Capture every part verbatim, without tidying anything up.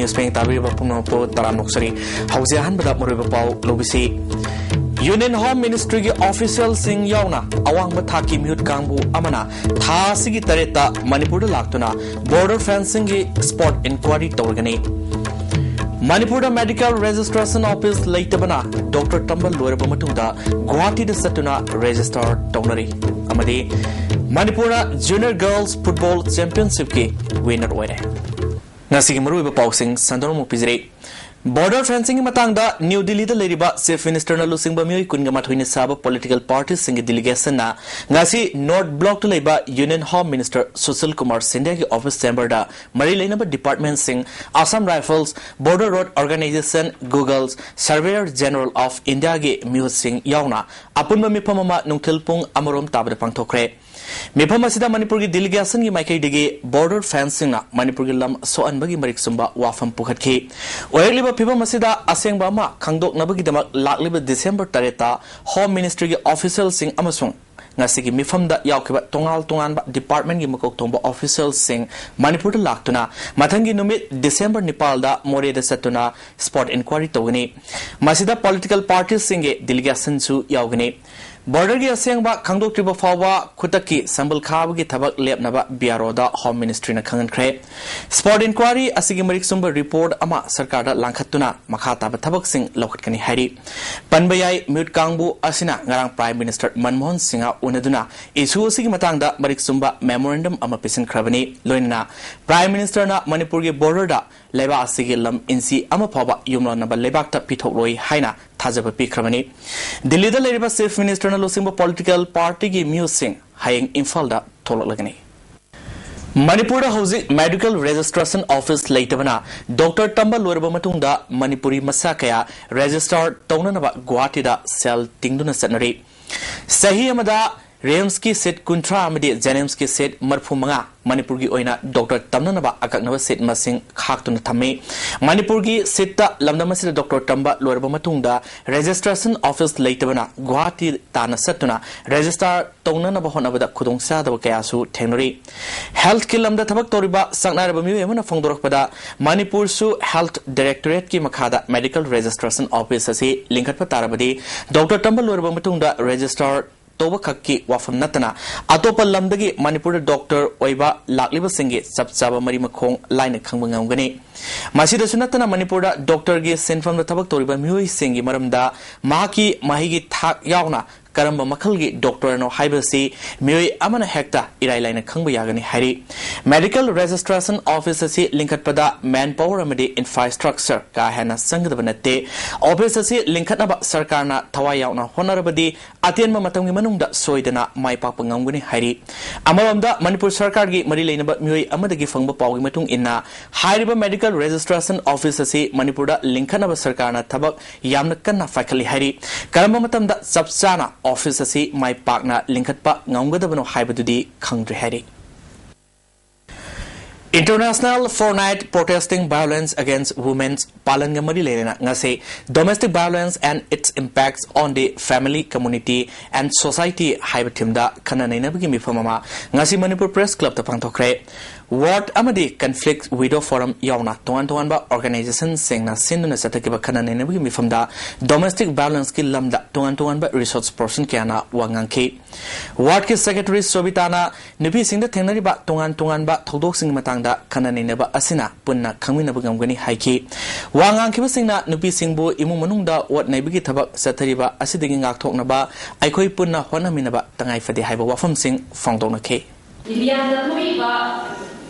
ꯏꯁꯄꯦꯡ ꯇꯥꯕꯤꯔꯤꯕ ꯄꯨꯝꯅꯃꯛꯄꯨ ꯇꯔꯥꯝꯅ ꯑꯣꯛꯆꯔꯤ꯫ ꯍꯧꯖꯤꯛ ꯑꯍꯥꯟꯕꯗ ꯃꯔꯨꯑꯣꯏꯕ ꯄꯥꯎ ꯂꯧꯕꯤꯁꯤ꯫ Union Home Ministry ꯒꯤ official ꯁꯤꯡ ꯌꯥꯎꯅ ꯑꯋꯥꯡꯕ ꯊꯥꯛꯀꯤ ꯃꯤꯍꯨꯠ ꯀꯥꯡꯕꯨ ꯑꯃꯅ ꯊꯥ ꯑꯁꯤꯒꯤ ꯇꯔꯦꯠꯇ ꯃꯅꯤꯄꯨꯔꯗ ꯂꯥꯛꯇꯨꯅ border fencing ꯒꯤ spot inquiry ꯇꯧꯔꯒꯅꯤ꯫ ꯃꯅꯤꯄꯨꯔꯗ medical registration office ꯂꯩꯇꯕꯅ doctor ꯇꯝꯕ ꯂꯣꯏꯔꯕ ꯃꯇꯨꯡꯗ ꯒꯨꯋꯥꯍꯥꯇꯤꯗ ꯆꯠꯇꯨꯅ register ꯇꯧꯅꯔꯤ꯫ ꯑꯃꯗꯤ ꯃꯅꯤꯄꯨꯔꯅ Junior Girls Football Championship ꯀꯤ winner ꯑꯣꯏꯔꯦ꯫ ꯉꯁꯤꯒꯤ ꯃꯔꯨꯑꯣꯏꯕ ꯄꯥꯎꯁꯤꯡ ꯁꯟꯗꯣꯛꯅ ꯑꯃꯨꯛ ꯄꯤꯖꯔꯤ꯫ Border fencing ꯒꯤ ꯃꯇꯥꯡꯗ ꯅ꯭ꯌꯨ ꯗꯤꯜꯂꯤꯗ ꯂꯩꯔꯤꯕ Chief Minister ꯅ ꯂꯨꯆꯤꯡꯕ ꯃꯤꯑꯣꯏ ꯀꯨꯟꯒ ꯃꯥꯊꯣꯏꯅ ꯁꯥꯕ political party ꯁꯤꯡꯒꯤ delegation ꯅ ꯉꯁꯤ North Block ꯇ ꯂꯩꯕ Union Home Minister Sushil Kumar ꯁꯤꯟꯙꯤꯌꯥꯒꯤ office chamber ꯗ ꯃꯔꯤ ꯂꯩꯅꯕ department ꯁꯤꯡ, Assam Rifles, Border Road Organisation, Google, Surveyor General of India ꯒꯤ ꯃꯤꯍꯨꯠꯁꯤꯡ ꯌꯥꯎꯅ ꯑꯄꯨꯟꯕ ꯃꯤꯐꯝ ꯑꯃ ꯅꯨꯡꯊꯤꯜ ꯄꯨꯡ ꯑꯃꯔꯣꯝ ꯇꯥꯕꯗ ꯄꯥꯡꯊꯣꯛꯈ꯭ꯔꯦ꯫ ꯃꯤꯐꯝ ꯑꯁꯤꯗ ꯃꯅꯤꯄꯨꯔꯒꯤ delegation ꯒꯤ ꯃꯥꯏꯀꯩꯗꯒꯤ border fencing ꯅ ꯃꯅꯤꯄꯨꯔꯒꯤ ꯂꯝ ꯁꯣꯛꯍꯟꯕꯒꯤ ꯃꯔꯤꯛ ꯆꯨꯝꯕ ꯋꯥꯐꯝ ꯄꯨꯈꯠꯈꯤ꯫ ꯑꯣꯏꯔꯛꯂꯤꯕ ꯐꯤꯕꯝ ꯑꯁꯤꯗ ꯑꯁꯦꯡꯕ ꯑꯃ ꯈꯪꯗꯣꯛꯅꯕꯒꯤꯗꯃꯛ ꯂꯥꯛꯂꯤꯕ December ꯇꯔꯦꯠꯇ Home Ministry ꯒꯤ official ꯁꯤꯡ ꯑꯃꯁꯨꯡ ꯉꯁꯤꯒꯤ ꯃꯤꯐꯝꯗ ꯌꯥꯎꯈꯤꯕ ꯇꯣꯉꯥꯟ ꯇꯣꯉꯥꯟꯕ department ꯀꯤ ꯃꯀꯣꯛ ꯊꯣꯡꯕ official ꯁꯤꯡ ꯃꯅꯤꯄꯨꯔꯗ ꯂꯥꯛꯇꯨꯅ ꯃꯊꯪꯒꯤ ꯅꯨꯃꯤꯠ December ꯅꯤꯄꯥꯜꯗ ꯃꯣꯔꯦꯗ ꯆꯠꯇꯨꯅ spot inquiry ꯇꯧꯒꯅꯤ꯫ ꯃꯁꯤꯗ political party ꯁꯤꯡꯒꯤ delegation ꯁꯨ ꯌꯥꯎꯒꯅꯤ꯫ Border ꯒꯤ ꯑꯁꯦꯡꯕ ꯈꯪꯗꯣꯛꯇ꯭ꯔꯤꯕ ꯐꯥꯎꯕ ꯈꯨꯗꯛꯀꯤ ꯁꯝꯕꯜ ꯈꯥꯕꯒꯤ ꯊꯕꯛ ꯂꯦꯞꯅꯕ B R O ꯗ Home Ministry ꯅ ꯈꯪꯍꯟꯈ꯭ꯔꯦ꯫ Spot inquiry ꯑꯁꯤꯒꯤ ꯃꯔꯤꯛ ꯆꯨꯝꯕ report ꯑꯃ ꯁꯔꯀꯥꯔꯗ ꯂꯥꯡꯈꯠꯇꯨꯅ ꯃꯈꯥ ꯇꯥꯕ ꯊꯕꯛꯁꯤꯡ ꯂꯧꯈꯠꯀꯅꯤ ꯍꯥꯏꯔꯤ꯫ ꯄꯟꯕ ꯌꯥꯏ, ꯃꯤꯍꯨꯠ ꯀꯥꯡꯕꯨ ꯑꯁꯤꯅ ꯉꯔꯥꯡ Prime Minister Manmohan Singh ꯎꯅꯗꯨꯅ issue ꯑꯁꯤꯒꯤ ꯃꯇꯥꯡꯗ ꯃꯔꯤꯛ ꯆꯨꯝꯕ memorandum ꯑꯃ ꯄꯤꯁꯤꯟꯈ꯭ꯔꯕꯅꯤ꯫ ꯂꯣꯏꯅꯅ Prime Minister ꯅ ꯃꯅꯤꯄꯨꯔꯒꯤ border ꯗ ꯂꯩꯕꯥꯛ ꯑꯁꯤꯒꯤ ꯂꯝ ꯏꯟꯆꯤ ꯑꯃ ꯐꯥꯎꯕ ꯌꯨꯝꯂꯣꯟꯅꯕ ꯂꯩꯕꯥꯛꯇ ꯄꯤꯊꯣꯛꯂꯣꯏ ꯍꯥꯏꯅ ꯊꯥꯖꯕ ꯄꯤꯈ꯭ꯔꯕꯅꯤ꯫ ꯗꯤꯜꯂꯤꯗ ꯂꯩꯔꯤꯕ Chief Minister ꯅ ꯂꯨꯆꯤꯡꯕ political party ꯒꯤ ꯃꯤꯍꯨꯠꯁꯤꯡ ꯍꯌꯦꯡ ꯏꯝꯐꯥꯜꯗ ꯊꯣꯛꯂꯛꯂꯒꯅꯤ꯫ ꯃꯅꯤꯄꯨꯔꯗ ꯍꯧꯖꯤꯛ medical registration office ꯂꯩꯇꯕꯅ doctor ꯇꯝꯕ ꯂꯣꯏꯔꯕ ꯃꯇꯨꯡꯗ ꯃꯅꯤꯄꯨꯔꯤ ꯃꯆꯥ ꯀꯌꯥ register ꯇꯧꯅꯅꯕ ꯒꯨꯋꯥꯍꯥꯇꯤꯗ ꯁꯦꯜ ꯇꯤꯡꯗꯨꯅ ꯆꯠꯅꯔꯤ꯫ ꯆꯍꯤ ꯑꯃꯗ ꯔꯤꯝꯁꯀꯤ ꯁꯤꯠ ꯀꯨꯟꯊ꯭ꯔꯥ ꯑꯃꯗꯤ ꯖꯦꯅꯤꯝꯁꯀꯤ ꯁꯤꯠ ꯃꯔꯤꯐꯨ ꯃꯉꯥ ꯃꯅꯤꯄꯨꯔꯒꯤ ꯑꯣꯏꯅ ꯗꯣꯛꯇꯔ ꯇꯝꯅꯅꯕ ꯑꯀꯛꯅꯕ ꯁꯤꯠ ꯃꯁꯤꯡ ꯈꯥꯛꯇꯨꯅ ꯊꯝꯃꯤ꯫ ꯃꯅꯤꯄꯨꯔꯒꯤ ꯁꯤꯠꯇ ꯂꯝꯗꯝ ꯑꯁꯤꯗ ꯗꯣꯛꯇꯔ ꯇꯝꯕ ꯂꯣꯏꯔꯕ ꯃꯇꯨꯡꯗ ꯔꯦꯖꯤꯁꯇ꯭ꯔꯦꯁꯟ ꯑꯣꯐꯤꯁ ꯂꯩꯇꯕꯅ ꯒꯨꯋꯥꯍꯥꯇꯤ ꯇꯥꯟꯅ ꯆꯠꯇꯨꯅ ꯔꯦꯖꯤꯁꯇꯥꯔ ꯇꯧꯅꯅꯕ ꯍꯣꯠꯅꯕꯗ ꯈꯨꯗꯣꯡꯆꯥꯗꯕ ꯀꯌꯥꯁꯨ ꯊꯦꯡꯅꯔꯤ꯫ ꯍꯦꯜꯊꯀꯤ ꯂꯝꯗ ꯊꯕꯛ ꯇꯧꯔꯤꯕ ꯁꯛꯅꯥꯏꯔꯕ ꯃꯤꯑꯣꯏ ꯑꯃꯅ ꯐꯣꯡꯗꯣꯔꯛꯄꯗ, ꯃꯅꯤꯄꯨꯔꯁꯨ ꯍꯦꯜꯊ ꯗꯥꯏꯔꯦꯛꯇꯣꯔꯦꯠꯀꯤ ꯃꯈꯥꯗ ꯃꯦꯗꯤꯀꯦꯜ ꯔꯦꯖꯤꯁꯇ꯭ꯔꯦꯁꯟ ꯑꯣꯐꯤꯁ ꯑꯁꯤ ꯂꯤꯡꯈꯠꯄ ꯇꯥꯔꯕꯗꯤ, ꯗꯣꯛꯇꯔ ꯇꯝꯕ ꯂꯣꯏꯔꯕ ꯃꯇꯨꯡꯗ ꯔꯦꯖꯤꯁꯇꯥꯔ ꯇꯧꯕꯈꯛꯀꯤ ꯋꯥꯐꯝ ꯅꯠꯇꯅ, ꯑꯇꯣꯞꯄ ꯂꯝꯗꯒꯤ ꯃꯅꯤꯄꯨꯔꯗ ꯗꯣꯛꯇꯔ ꯑꯣꯏꯕ ꯂꯥꯛꯂꯤꯕꯁꯤꯡꯒꯤ ꯆꯞ ꯆꯥꯕ ꯃꯔꯤ ꯃꯈꯣꯡ ꯂꯥꯏꯅ ꯈꯪꯕ ꯉꯝꯒꯅꯤ꯫ ꯃꯁꯤꯗꯁꯨ ꯅꯠꯇꯅ, ꯃꯅꯤꯄꯨꯔꯗ ꯗꯣꯛꯇꯔꯒꯤ ꯁꯤꯟꯐꯝꯗ ꯊꯕꯛ ꯇꯧꯔꯤꯕ ꯃꯤꯑꯣꯏꯁꯤꯡꯒꯤ ꯃꯔꯝꯗ ꯃꯍꯥꯛꯀꯤ ꯃꯍꯩꯒꯤ ꯊꯥꯛ ꯌꯥꯎꯅ ꯀꯔꯝꯕ ꯃꯈꯜꯒꯤ ꯗꯣꯛꯇꯔꯅꯣ ꯍꯥꯏꯕꯁꯤ ꯃꯤꯑꯣꯏ ꯑꯃꯅ ꯍꯦꯛꯇ ꯏꯔꯥꯏ ꯂꯥꯏꯅ ꯈꯪꯕ ꯌꯥꯒꯅꯤ ꯍꯥꯏꯔꯤ꯫ ꯃꯦꯗꯤꯀꯦꯜ ꯔꯦꯖꯤꯁꯇ꯭ꯔꯦꯁꯟ ꯑꯣꯐꯤꯁ ꯑꯁꯤ ꯂꯤꯡꯈꯠꯄꯗ ꯃꯦꯟ ꯄꯥꯋꯔ ꯑꯃꯗꯤ ꯏꯟꯐ꯭ꯔꯥꯁ꯭ꯇ꯭ꯔꯛꯆꯔ ꯀꯥ ꯍꯦꯟꯅ ꯆꯪꯒꯗꯕ ꯅꯠꯇꯦ꯫ ꯑꯣꯐꯤꯁ ꯑꯁꯤ ꯂꯤꯡꯈꯠꯅꯕ ꯁꯔꯀꯥꯔꯅ ꯊꯋꯥꯏ ꯌꯥꯎꯅ ꯍꯣꯠꯅꯔꯕꯗꯤ, ꯑꯇꯦꯟꯕ ꯃꯇꯝꯒꯤ ꯃꯅꯨꯡꯗ ꯁꯣꯏꯗꯅ ꯃꯥꯏ ꯄꯥꯛꯄ ꯉꯝꯒꯅꯤ ꯍꯥꯏꯔꯤ꯫ ꯑꯃꯔꯣꯝꯗ, ꯃꯅꯤꯄꯨꯔ ꯁꯔꯀꯥꯔꯒꯤ ꯃꯔꯤ ꯂꯩꯅꯕ ꯃꯤꯑꯣꯏ ꯑꯃꯗꯒꯤ ꯐꯪꯕ ꯄꯥꯎꯒꯤ ꯃꯇꯨꯡ ꯏꯟꯅ, ꯍꯥꯏꯔꯤꯕ ꯃꯦꯗꯤꯀꯦꯜ ꯔꯦꯖꯤꯁꯇ꯭ꯔꯦꯁꯟ ꯑꯣꯐꯤꯁ ꯑꯁꯤ ꯃꯅꯤꯄꯨꯔꯗ ꯂꯤꯡꯈꯠꯅꯕ ꯁꯔꯀꯥꯔꯅ ꯊꯕꯛ ꯌꯥꯝꯅ ꯀꯟꯅ ꯄꯥꯏꯈꯠꯂꯤ ꯍꯥꯏꯔꯤ꯫ ꯀꯔꯝꯕ ꯃꯇꯝꯗ ꯆꯞ ꯆꯥꯅ ꯑꯣꯐꯤꯁ ꯑꯁꯤ ꯃꯥꯏ ꯄꯥꯛꯅ ꯂꯤꯡꯈꯠꯄ ꯉꯝꯒꯗꯕꯅꯣ ꯍꯥꯏꯕꯗꯨꯗꯤ ꯈꯪꯗ꯭ꯔꯤ ꯍꯥꯏꯔꯤ꯫ International Fortnight Protesting Violence Against Women ꯄꯥꯂꯟꯒ ꯃꯔꯤ ꯂꯩꯅꯅ ꯉꯁꯤ Domestic Violence and Its Impacts on the Family, Community and Society ꯍꯥꯏꯕ ꯊꯤꯝꯗ ꯈꯟꯅ ꯅꯩꯅꯕꯒꯤ ꯃꯤꯐꯝ ꯑꯃ ꯉꯁꯤ ꯃꯅꯤꯄꯨꯔ ꯄ꯭ꯔꯦꯁ ꯀ꯭ꯂꯕꯇ ꯄꯥꯡꯊꯣꯛꯈ꯭ꯔꯦ꯫ ꯋꯥꯔꯗ ꯑꯃꯗꯤ ꯀꯟꯐ꯭ꯂꯤꯛ ꯋꯤꯗꯣ ꯐꯣꯔꯝ ꯌꯥꯎꯅ ꯇꯣꯉꯥꯟ ꯇꯣꯉꯥꯟꯕ ꯑꯣꯔꯒꯅꯥꯏꯖꯦꯁꯟꯁꯤꯡꯅ ꯁꯤꯟꯗꯨꯅ ꯆꯠꯊꯈꯤꯕ ꯈꯟꯅ ꯅꯩꯅꯕꯒꯤ ꯃꯤꯐꯝꯗ ꯗꯣꯃꯦꯁꯇꯤꯛ ꯚꯥꯏꯑꯣꯂꯦꯟꯁꯀꯤ ꯂꯝꯗ ꯇꯣꯉꯥꯟ ꯇꯣꯉꯥꯟꯕ ꯔꯤꯁꯣꯔꯁ ꯄꯔꯁꯟ ꯀꯌꯥꯅ ꯋꯥ ꯉꯥꯡꯈꯤ꯫ ꯋꯥꯔꯗꯀꯤ ꯁꯦꯀ꯭ꯔꯦꯇꯔꯤ ꯁꯣꯕꯤꯇꯥꯅ ꯅꯨꯄꯤꯁꯤꯡꯗ ꯊꯦꯡꯅꯔꯤꯕ ꯇꯣꯉꯥꯟ ꯇꯣꯉꯥꯟꯕ ꯊꯧꯗꯣꯛꯁꯤꯡꯒꯤ ꯃꯇꯥꯡꯗ ꯈꯟꯅ ꯅꯩꯅꯕ ꯑꯁꯤꯅ ꯄꯨꯟꯅ ꯈꯪꯃꯤꯟꯅꯕ ꯉꯝꯒꯅꯤ ꯍꯥꯏꯈꯤ꯫ ꯋꯥ ꯉꯥꯡꯈꯤꯕꯁꯤꯡꯅ ꯅꯨꯄꯤꯁꯤꯡꯕꯨ ꯏꯃꯨꯡ ꯃꯅꯨꯡꯗ ꯑꯣꯠ ꯅꯩꯕꯒꯤ ꯊꯕꯛ ꯆꯠꯊꯔꯤꯕ ꯑꯁꯤꯗꯒꯤ ꯉꯥꯛꯊꯣꯛꯅꯕ ꯑꯩꯈꯣꯏ ꯄꯨꯟꯅ ꯍꯣꯠꯅꯃꯤꯟꯅꯕ ꯇꯉꯥꯏ ꯐꯗꯦ ꯍꯥꯏꯕ ꯋꯥꯐꯝꯁꯤꯡ ꯐꯣꯡꯗꯣꯛꯅꯈꯤ꯫ ꯏꯟꯗꯤꯌꯥꯗ ꯊꯣꯛꯏꯕ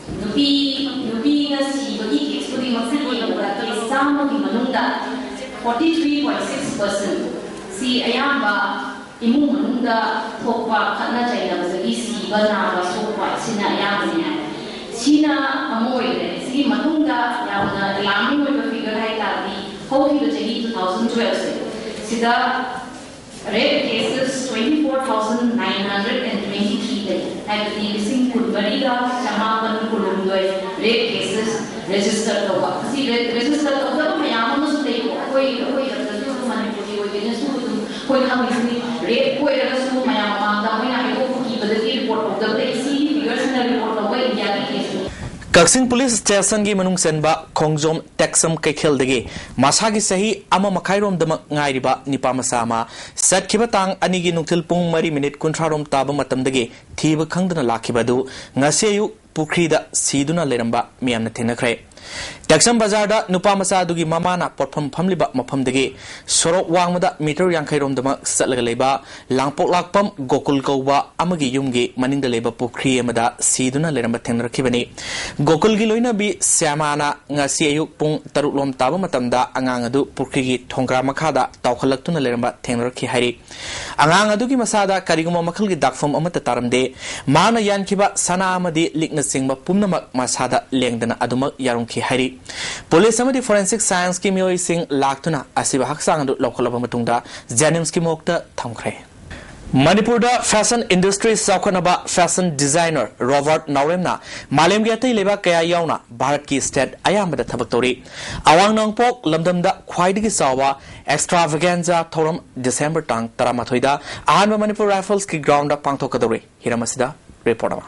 ꯅꯨꯄꯤ, ꯅꯨꯄꯤꯅ ꯁꯤꯕꯒꯤ ꯀꯦꯁ ꯈꯨꯗꯤꯡꯃꯛꯁꯦ ꯌꯦꯡꯕꯗ ꯀꯦꯁ ꯆꯥꯝꯃꯒꯤ ꯃꯅꯨꯡꯗ forty three point six percent ꯁꯤ ꯑꯌꯥꯝꯕ ꯏꯃꯨꯡ ꯃꯅꯨꯡꯗ ꯊꯣꯛꯄ ꯈꯠꯅ ꯆꯩꯅꯕꯗꯒꯤ ꯁꯤꯕ ꯅꯥꯕ ꯁꯣꯛꯄ ꯁꯤꯅ ꯑꯌꯥꯝꯕꯅꯤ ꯍꯥꯏ꯫ ꯁꯤꯅ ꯑꯃ ꯑꯣꯏꯈ꯭ꯔꯦ꯫ ꯁꯤꯒꯤ ꯃꯇꯨꯡꯗ ꯌꯥꯝꯅ ꯑꯦꯂꯥꯔꯃꯤꯡ ꯑꯣꯏꯕ ꯐꯤꯒꯔ ꯍꯥꯏ ꯇꯥꯔꯗꯤ ꯍꯧꯈꯤꯕ ꯆꯍꯤ two thousand twelve ꯁꯦ ꯁꯤꯗ Rape cases twenty four thousand nine hundred and twenty three ꯂꯩ, ꯍꯥꯏꯕꯗꯤ ꯂꯤꯁꯤꯡ ꯀꯨꯟꯃꯔꯤꯒ ꯆꯃꯥꯄꯟ ꯀꯨꯟꯍꯨꯝꯗꯣꯏ rape cases register ꯇꯧꯕ꯫ ꯑꯁꯤ register ꯇꯧꯗꯕ ꯃꯌꯥꯝ ꯑꯃꯁꯨ ꯂꯩꯀꯣ꯫ ꯑꯩꯈꯣꯏ ꯑꯩꯈꯣꯏ ꯈꯛꯇꯁꯨ ꯑꯗꯨꯝ ꯃꯅꯤꯄꯨꯔꯒꯤ ꯑꯣꯏꯒꯦꯅꯁꯨ ꯑꯗꯨꯝ ꯑꯩꯈꯣꯏ ꯈꯪꯉꯤꯁꯤꯅꯤ꯫ Rape ꯑꯣꯏꯔꯒꯁꯨ ꯃꯌꯥꯝ ꯃꯃꯥꯡꯗ ꯑꯩꯈꯣꯏꯅ ꯍꯥꯏꯗꯣꯛꯄ ꯀꯤꯕꯗꯒꯤ report ꯇꯧꯗꯕ ꯂꯩ꯫ ꯁꯤꯒꯤ figure ꯁꯤꯅ report ꯇꯧꯕ ꯏꯟꯗꯤꯌꯥꯒꯤ case ꯅꯤ꯫ ꯀꯛꯆꯤꯡ ꯄꯨꯂꯤꯁ ꯁ꯭ꯇꯦꯁꯟꯒꯤ ꯃꯅꯨꯡ ꯆꯟꯕ ꯈꯣꯡꯖꯣꯝ ꯇꯦꯛꯁꯝ ꯀꯩꯊꯦꯜꯗꯒꯤ ꯃꯁꯥꯒꯤ ꯆꯍꯤ ꯑꯃ ꯃꯈꯥꯏꯔꯣꯝꯗꯃꯛ ꯉꯥꯏꯔꯤꯕ ꯅꯤꯄꯥ ꯃꯆꯥ ꯑꯃ ꯆꯠꯈꯤꯕ ꯇꯥꯡ ꯑꯅꯤꯒꯤ ꯅꯨꯡꯊꯤꯜ ꯄꯨꯡ ꯃꯔꯤ ꯃꯤꯅꯤꯠ ꯀꯨꯟꯊ꯭ꯔꯥꯔꯣꯝ ꯇꯥꯕ ꯃꯇꯝꯗꯒꯤ ꯊꯤꯕ ꯈꯪꯗꯅ ꯂꯥꯛꯈꯤꯕ ꯑꯗꯨ ꯉꯁꯤ ꯑꯌꯨꯛ ꯄꯨꯈ꯭ꯔꯤꯗ ꯁꯤꯗꯨꯅ ꯂꯩꯔꯝꯕ ꯃꯤꯌꯥꯝꯅ ꯊꯦꯡꯅꯈ꯭ꯔꯦ꯫ ꯇꯦꯛꯁꯝ ꯕꯖꯥꯔꯗ ꯅꯨꯄꯥ ꯃꯆꯥ ꯑꯗꯨꯒꯤ ꯃꯃꯥꯅ ꯄꯣꯠꯐꯝ ꯐꯝꯂꯤꯕ ꯃꯐꯝꯗꯒꯤ ꯁꯣꯔꯣꯛ ꯋꯥꯡꯃꯗ ꯃꯤꯇꯔ ꯌꯥꯡꯈꯩꯔꯣꯝꯗꯃꯛ ꯆꯠꯂꯒ ꯂꯩꯕ ꯂꯥꯡꯄꯣꯛꯂꯥꯛꯄꯝ ꯒꯣꯀꯨꯜ ꯀꯧꯕ ꯑꯃꯒꯤ ꯌꯨꯝꯒꯤ ꯃꯅꯤꯡꯗ ꯂꯩꯕ ꯄꯨꯈ꯭ꯔꯤ ꯑꯃꯗ ꯁꯤꯗꯨꯅ ꯂꯩꯔꯝꯕ ꯊꯦꯡꯅꯔꯛꯈꯤꯕꯅꯤ꯫ ꯒꯣꯀꯨꯜꯒꯤ ꯂꯣꯏꯅꯕꯤ ꯁ꯭ꯌꯥꯃꯥꯅ ꯉꯁꯤ ꯑꯌꯨꯛ ꯄꯨꯡ ꯇꯔꯨꯛ ꯂꯣꯝ ꯇꯥꯕ ꯃꯇꯝꯗ ꯑꯉꯥꯡ ꯑꯗꯨ ꯄꯨꯈ꯭ꯔꯤꯒꯤ ꯊꯣꯡꯒ꯭ꯔꯥ ꯃꯈꯥꯗ ꯇꯥꯎꯈꯠꯂꯛꯇꯨꯅ ꯂꯩꯔꯝꯕ ꯊꯦꯡꯅꯔꯛꯈꯤ ꯍꯥꯏꯔꯤ꯫ ꯑꯉꯥꯡ ꯑꯗꯨꯒꯤ ꯃꯁꯥꯗ ꯀꯔꯤꯒꯨꯝꯕ ꯃꯈꯜꯒꯤ ꯗꯥꯛꯐꯝ ꯑꯃꯠꯇ ꯇꯥꯔꯝꯗꯦ꯫ ꯃꯍꯥꯛꯅ ꯌꯥꯟꯈꯤꯕ ꯁꯅꯥ ꯑꯃꯗꯤ ꯂꯤꯛꯅꯆꯤꯡꯕ ꯄꯨꯝꯅꯃꯛ ꯃꯁꯥꯗ ꯂꯦꯡꯗꯅ ꯑꯗꯨꯃꯛ ꯌꯥꯎꯔꯝꯈꯤ ꯍꯥꯏꯔꯤ꯫ ꯄꯨꯂꯤꯁ ꯑꯃꯗꯤ forensic science ꯀꯤ ꯃꯤꯑꯣꯏꯁꯤꯡ ꯂꯥꯛꯇꯨꯅ ꯑꯁꯤꯕ ꯍꯛꯆꯥꯡ ꯑꯗꯨ ꯂꯧꯈꯠꯂꯕ ꯃꯇꯨꯡꯗ JNIMS ꯀꯤ ꯃꯣꯔꯒꯇ ꯊꯝꯈ꯭ꯔꯦ꯫ ꯃꯅꯤꯄꯨꯔꯗ fashion industry ꯆꯥꯎꯈꯠꯅꯕ fashion designer ꯔꯣꯕꯥꯔꯠ ꯅꯥꯎꯔꯦꯝꯅ ꯃꯥꯂꯦꯝꯒꯤ ꯑꯇꯩ ꯂꯩꯕꯥꯛ ꯀꯌꯥ ꯌꯥꯎꯅ ꯚꯥꯔꯠꯀꯤ state ꯑꯌꯥꯝꯕꯗ ꯊꯕꯛ ꯇꯧꯔꯤ꯫ ꯑꯋꯥꯡ ꯅꯣꯡꯄꯣꯛ ꯂꯝꯗꯝꯗ ꯈ꯭ꯋꯥꯏꯗꯒꯤ ꯆꯥꯎꯕ extravaganza ꯊꯧꯔꯝ December ꯇꯥꯡ ꯇꯔꯥꯃꯥꯊꯣꯏꯗ ꯑꯍꯥꯟꯕ ꯃꯅꯤꯄꯨꯔ Rifles ꯀꯤ ground ꯗ ꯄꯥꯡꯊꯣꯛꯀꯗꯧꯔꯤ꯫ ꯍꯤꯔꯝ ꯑꯁꯤꯗ report ꯑꯃ꯫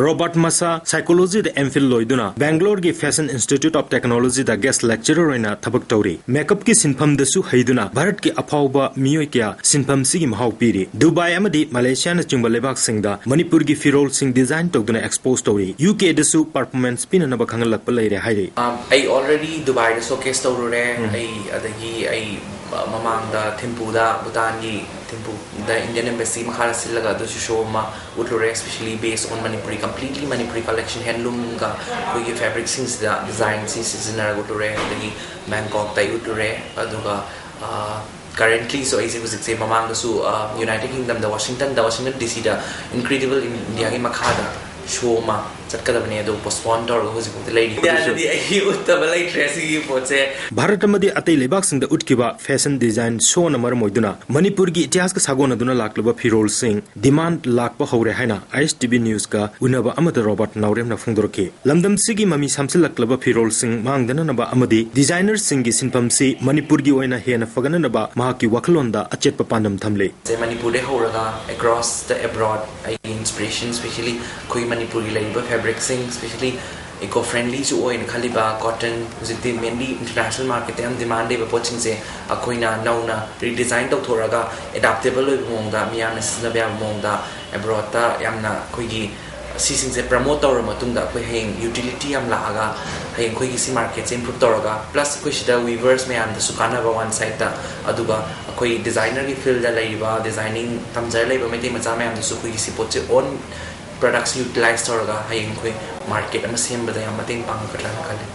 ꯔꯣꯕꯥꯔꯠ ꯃꯁꯥ psychology the M.Phil ꯂꯣꯏꯗꯨꯅ ꯕꯦꯡꯒ꯭ꯂꯣꯔꯒꯤ Fashion Institute of Technology the guest lecturer ꯑꯣꯏꯅ ꯊꯕꯛ ꯇꯧꯔꯤ꯫ Makeup ꯀꯤ ꯁꯤꯟꯐꯝꯗꯁꯨ ꯍꯩꯗꯨꯅ ꯚꯥꯔꯠꯀꯤ ꯑꯐꯥꯎꯕ ꯃꯤꯑꯣꯏ ꯀꯌꯥ ꯁꯤꯟꯐꯝꯁꯤꯒꯤ ꯃꯍꯥꯎ ꯄꯤꯔꯤ꯫ ꯗꯨꯕꯥꯏ ꯑꯃꯗꯤ ꯃꯂꯦꯁꯤꯌꯥꯅꯆꯤꯡꯕ ꯂꯩꯕꯥꯛꯁꯤꯡꯗ ꯃꯅꯤꯄꯨꯔꯒꯤ ꯐꯤꯔꯣꯜꯁꯤꯡ design ꯇꯧꯗꯨꯅ expose ꯇꯧꯔꯤ꯫ UK ꯗꯁꯨ performance ꯄꯤꯅꯅꯕ ꯈꯪꯍꯜꯂꯛꯄ ꯂꯩꯔꯦ ꯍꯥꯏꯔꯤ꯫ ꯑꯝ, ꯑꯩ already ꯗꯨꯕꯥꯏꯗ showcase ꯇꯧꯔꯨꯔꯦ꯫ ꯎꯝ꯫ ꯑꯩ, ꯑꯗꯒꯤ ꯑꯩ, ꯑ, ꯃꯃꯥꯡꯗ ꯊꯤꯝꯄꯨꯗ, ꯚꯨꯇꯥꯟꯒꯤ ꯊꯤꯝꯄꯨꯗ Indian Embassy ꯃꯈꯥꯗ ꯁꯤꯜꯂꯒ ꯑꯗꯨꯁꯨ show ꯑꯃ ꯎꯠꯂꯨꯔꯦ, specially based on Manipuri, completely Manipuri collection, handloom ꯒ ꯑꯩꯈꯣꯏꯒꯤ fabric ꯁꯤꯡꯁꯤꯗ design ꯁꯤ ꯁꯤꯖꯤꯟꯅꯔꯒ ꯎꯠꯂꯨꯔꯦ꯫ ꯑꯗꯒꯤ ꯕꯦꯡꯀꯣꯛꯇ ꯑꯩ ꯎꯠꯂꯨꯔꯦ꯫ ꯑꯗꯨꯒ, ꯑ, currently ꯁꯨ ꯑꯩꯁꯦ ꯍꯧꯖꯤꯛꯁꯦ ꯃꯃꯥꯡꯗꯁꯨ, ꯑ, United Kingdom ꯗ, Washington ꯗ, Washington D C ꯗ Incredible India ꯒꯤ ꯃꯈꯥꯗ show ꯑꯃ ꯆꯠꯀꯗꯕꯅꯦ, ꯑꯗꯨ ꯄꯣꯁꯄꯣꯟ ꯇꯧꯔꯒ ꯍꯧꯖꯤꯛꯐꯥꯎꯗ ꯂꯩꯔꯤ꯫ ꯏꯟꯗꯤꯌꯥꯗꯗꯤ ꯑꯩ ꯎꯠꯇꯕ ꯂꯩꯇ꯭ꯔꯦ ꯁꯤꯒꯤ ꯄꯣꯠꯁꯦ꯫ ꯚꯥꯔꯠ ꯑꯃꯗꯤ ꯑꯇꯩ ꯂꯩꯕꯥꯛꯁꯤꯡꯗ ꯎꯠꯈꯤꯕ ꯐꯦꯁꯟ ꯗꯤꯖꯥꯏꯟ ꯁꯣꯅ ꯃꯔꯝ ꯑꯣꯏꯗꯨꯅ ꯃꯅꯤꯄꯨꯔꯒꯤ ꯏꯇꯤꯍꯥꯁꯀ ꯁꯥꯒꯣꯟꯅꯗꯨꯅ ꯂꯥꯛꯂꯕ ꯐꯤꯔꯣꯜꯁꯤꯡ ꯗꯤꯃꯥꯟ ꯂꯥꯛꯄ ꯍꯧꯔꯦ ꯍꯥꯏꯅ ꯑꯥꯏ ꯑꯦꯁ ꯇꯤ ꯚꯤ ꯅ꯭ꯌꯨꯁꯀ ꯎꯅꯕ ꯑꯃꯗ ꯔꯣꯕꯥꯔꯠ ꯅꯥꯎꯔꯦꯝꯅ ꯐꯣꯡꯗꯣꯔꯛꯈꯤ꯫ ꯂꯝꯗꯝꯁꯤꯒꯤ ꯃꯃꯤ ꯁꯥꯝꯁꯤꯜꯂꯛꯂꯕ ꯐꯤꯔꯣꯜꯁꯤꯡ ꯃꯥꯡꯗꯅꯅꯕ ꯑꯃꯗꯤ ꯗꯤꯖꯥꯏꯅꯔꯁꯤꯡꯒꯤ ꯁꯤꯟꯐꯝꯁꯤ ꯃꯅꯤꯄꯨꯔꯒꯤ ꯑꯣꯏꯅ ꯍꯦꯟꯅ ꯐꯒꯠꯅꯅꯕ ꯃꯍꯥꯛꯀꯤ ꯋꯥꯈꯜꯂꯣꯟꯗ ꯑꯆꯦꯠꯄ ꯄꯥꯟꯗꯝ ꯊꯝꯂꯤ꯫ ꯁꯦ ꯃꯅꯤꯄꯨꯔꯗꯩ ꯍꯧꯔꯒ across the abroad ꯑꯩꯒꯤ inspiration, specially ꯑꯩꯈꯣꯏ ꯃꯅꯤꯄꯨꯔꯒꯤ ꯂꯩꯔꯤꯕ ꯐꯦꯕ꯭ꯔꯤꯛꯁꯤꯡ, specially eco friendlyꯁꯨ ꯑꯣꯏꯅ ꯈꯜꯂꯤꯕ cotton, ꯍꯧꯖꯤꯛꯇꯤ mainly international marketꯇ ꯌꯥꯝ demand ꯂꯩꯕ ꯄꯣꯠꯁꯤꯡꯁꯦ ꯑꯩꯈꯣꯏꯅ ꯅꯧꯅ redesign ꯇꯧꯊꯣꯔꯒ adaptable ꯑꯣꯏꯕ ꯃꯑꯣꯡꯗ, ꯃꯤꯌꯥꯝꯅ ꯁꯤꯖꯤꯟꯅꯕ ꯌꯥꯕ ꯃꯑꯣꯡꯗ abroadꯇ ꯌꯥꯝꯅ ꯑꯩꯈꯣꯏꯒꯤ ꯁꯤꯁꯤꯡꯁꯦ promote ꯇꯧꯔꯕ ꯃꯇꯨꯡꯗ ꯑꯩꯈꯣꯏ ꯍꯌꯦꯡ utility ꯌꯥꯝ ꯂꯥꯛꯑꯒ ꯍꯌꯦꯡ ꯑꯩꯈꯣꯏꯒꯤ ꯁꯤ marketꯁꯦ improve ꯇꯧꯔꯒ, plus ꯑꯩꯈꯣꯏ ꯁꯤꯗ weavers ꯃꯌꯥꯝꯗꯁꯨ ꯀꯥꯟꯅꯕ one sideꯇ, ꯑꯗꯨꯒ ꯑꯩꯈꯣꯏ designerꯒꯤ fieldꯇ ꯂꯩꯔꯤꯕ, designing ꯇꯝꯖꯔ ꯂꯩꯕ ꯃꯩꯇꯩ ꯃꯆꯥ ꯃꯌꯥꯝꯗꯁꯨ ꯑꯩꯈꯣꯏꯒꯤ ꯁꯤ ꯄꯣꯠꯁꯦ own products utilize ꯇꯧꯔꯒ ꯍꯌꯦꯡ ꯑꯩꯈꯣꯏ market ꯑꯃ ꯁꯦꯝꯕꯗ ꯌꯥꯝ ꯃꯇꯦꯡ ꯄꯥꯡꯒꯗ꯭ꯔꯥꯅ ꯈꯜꯂꯤ꯫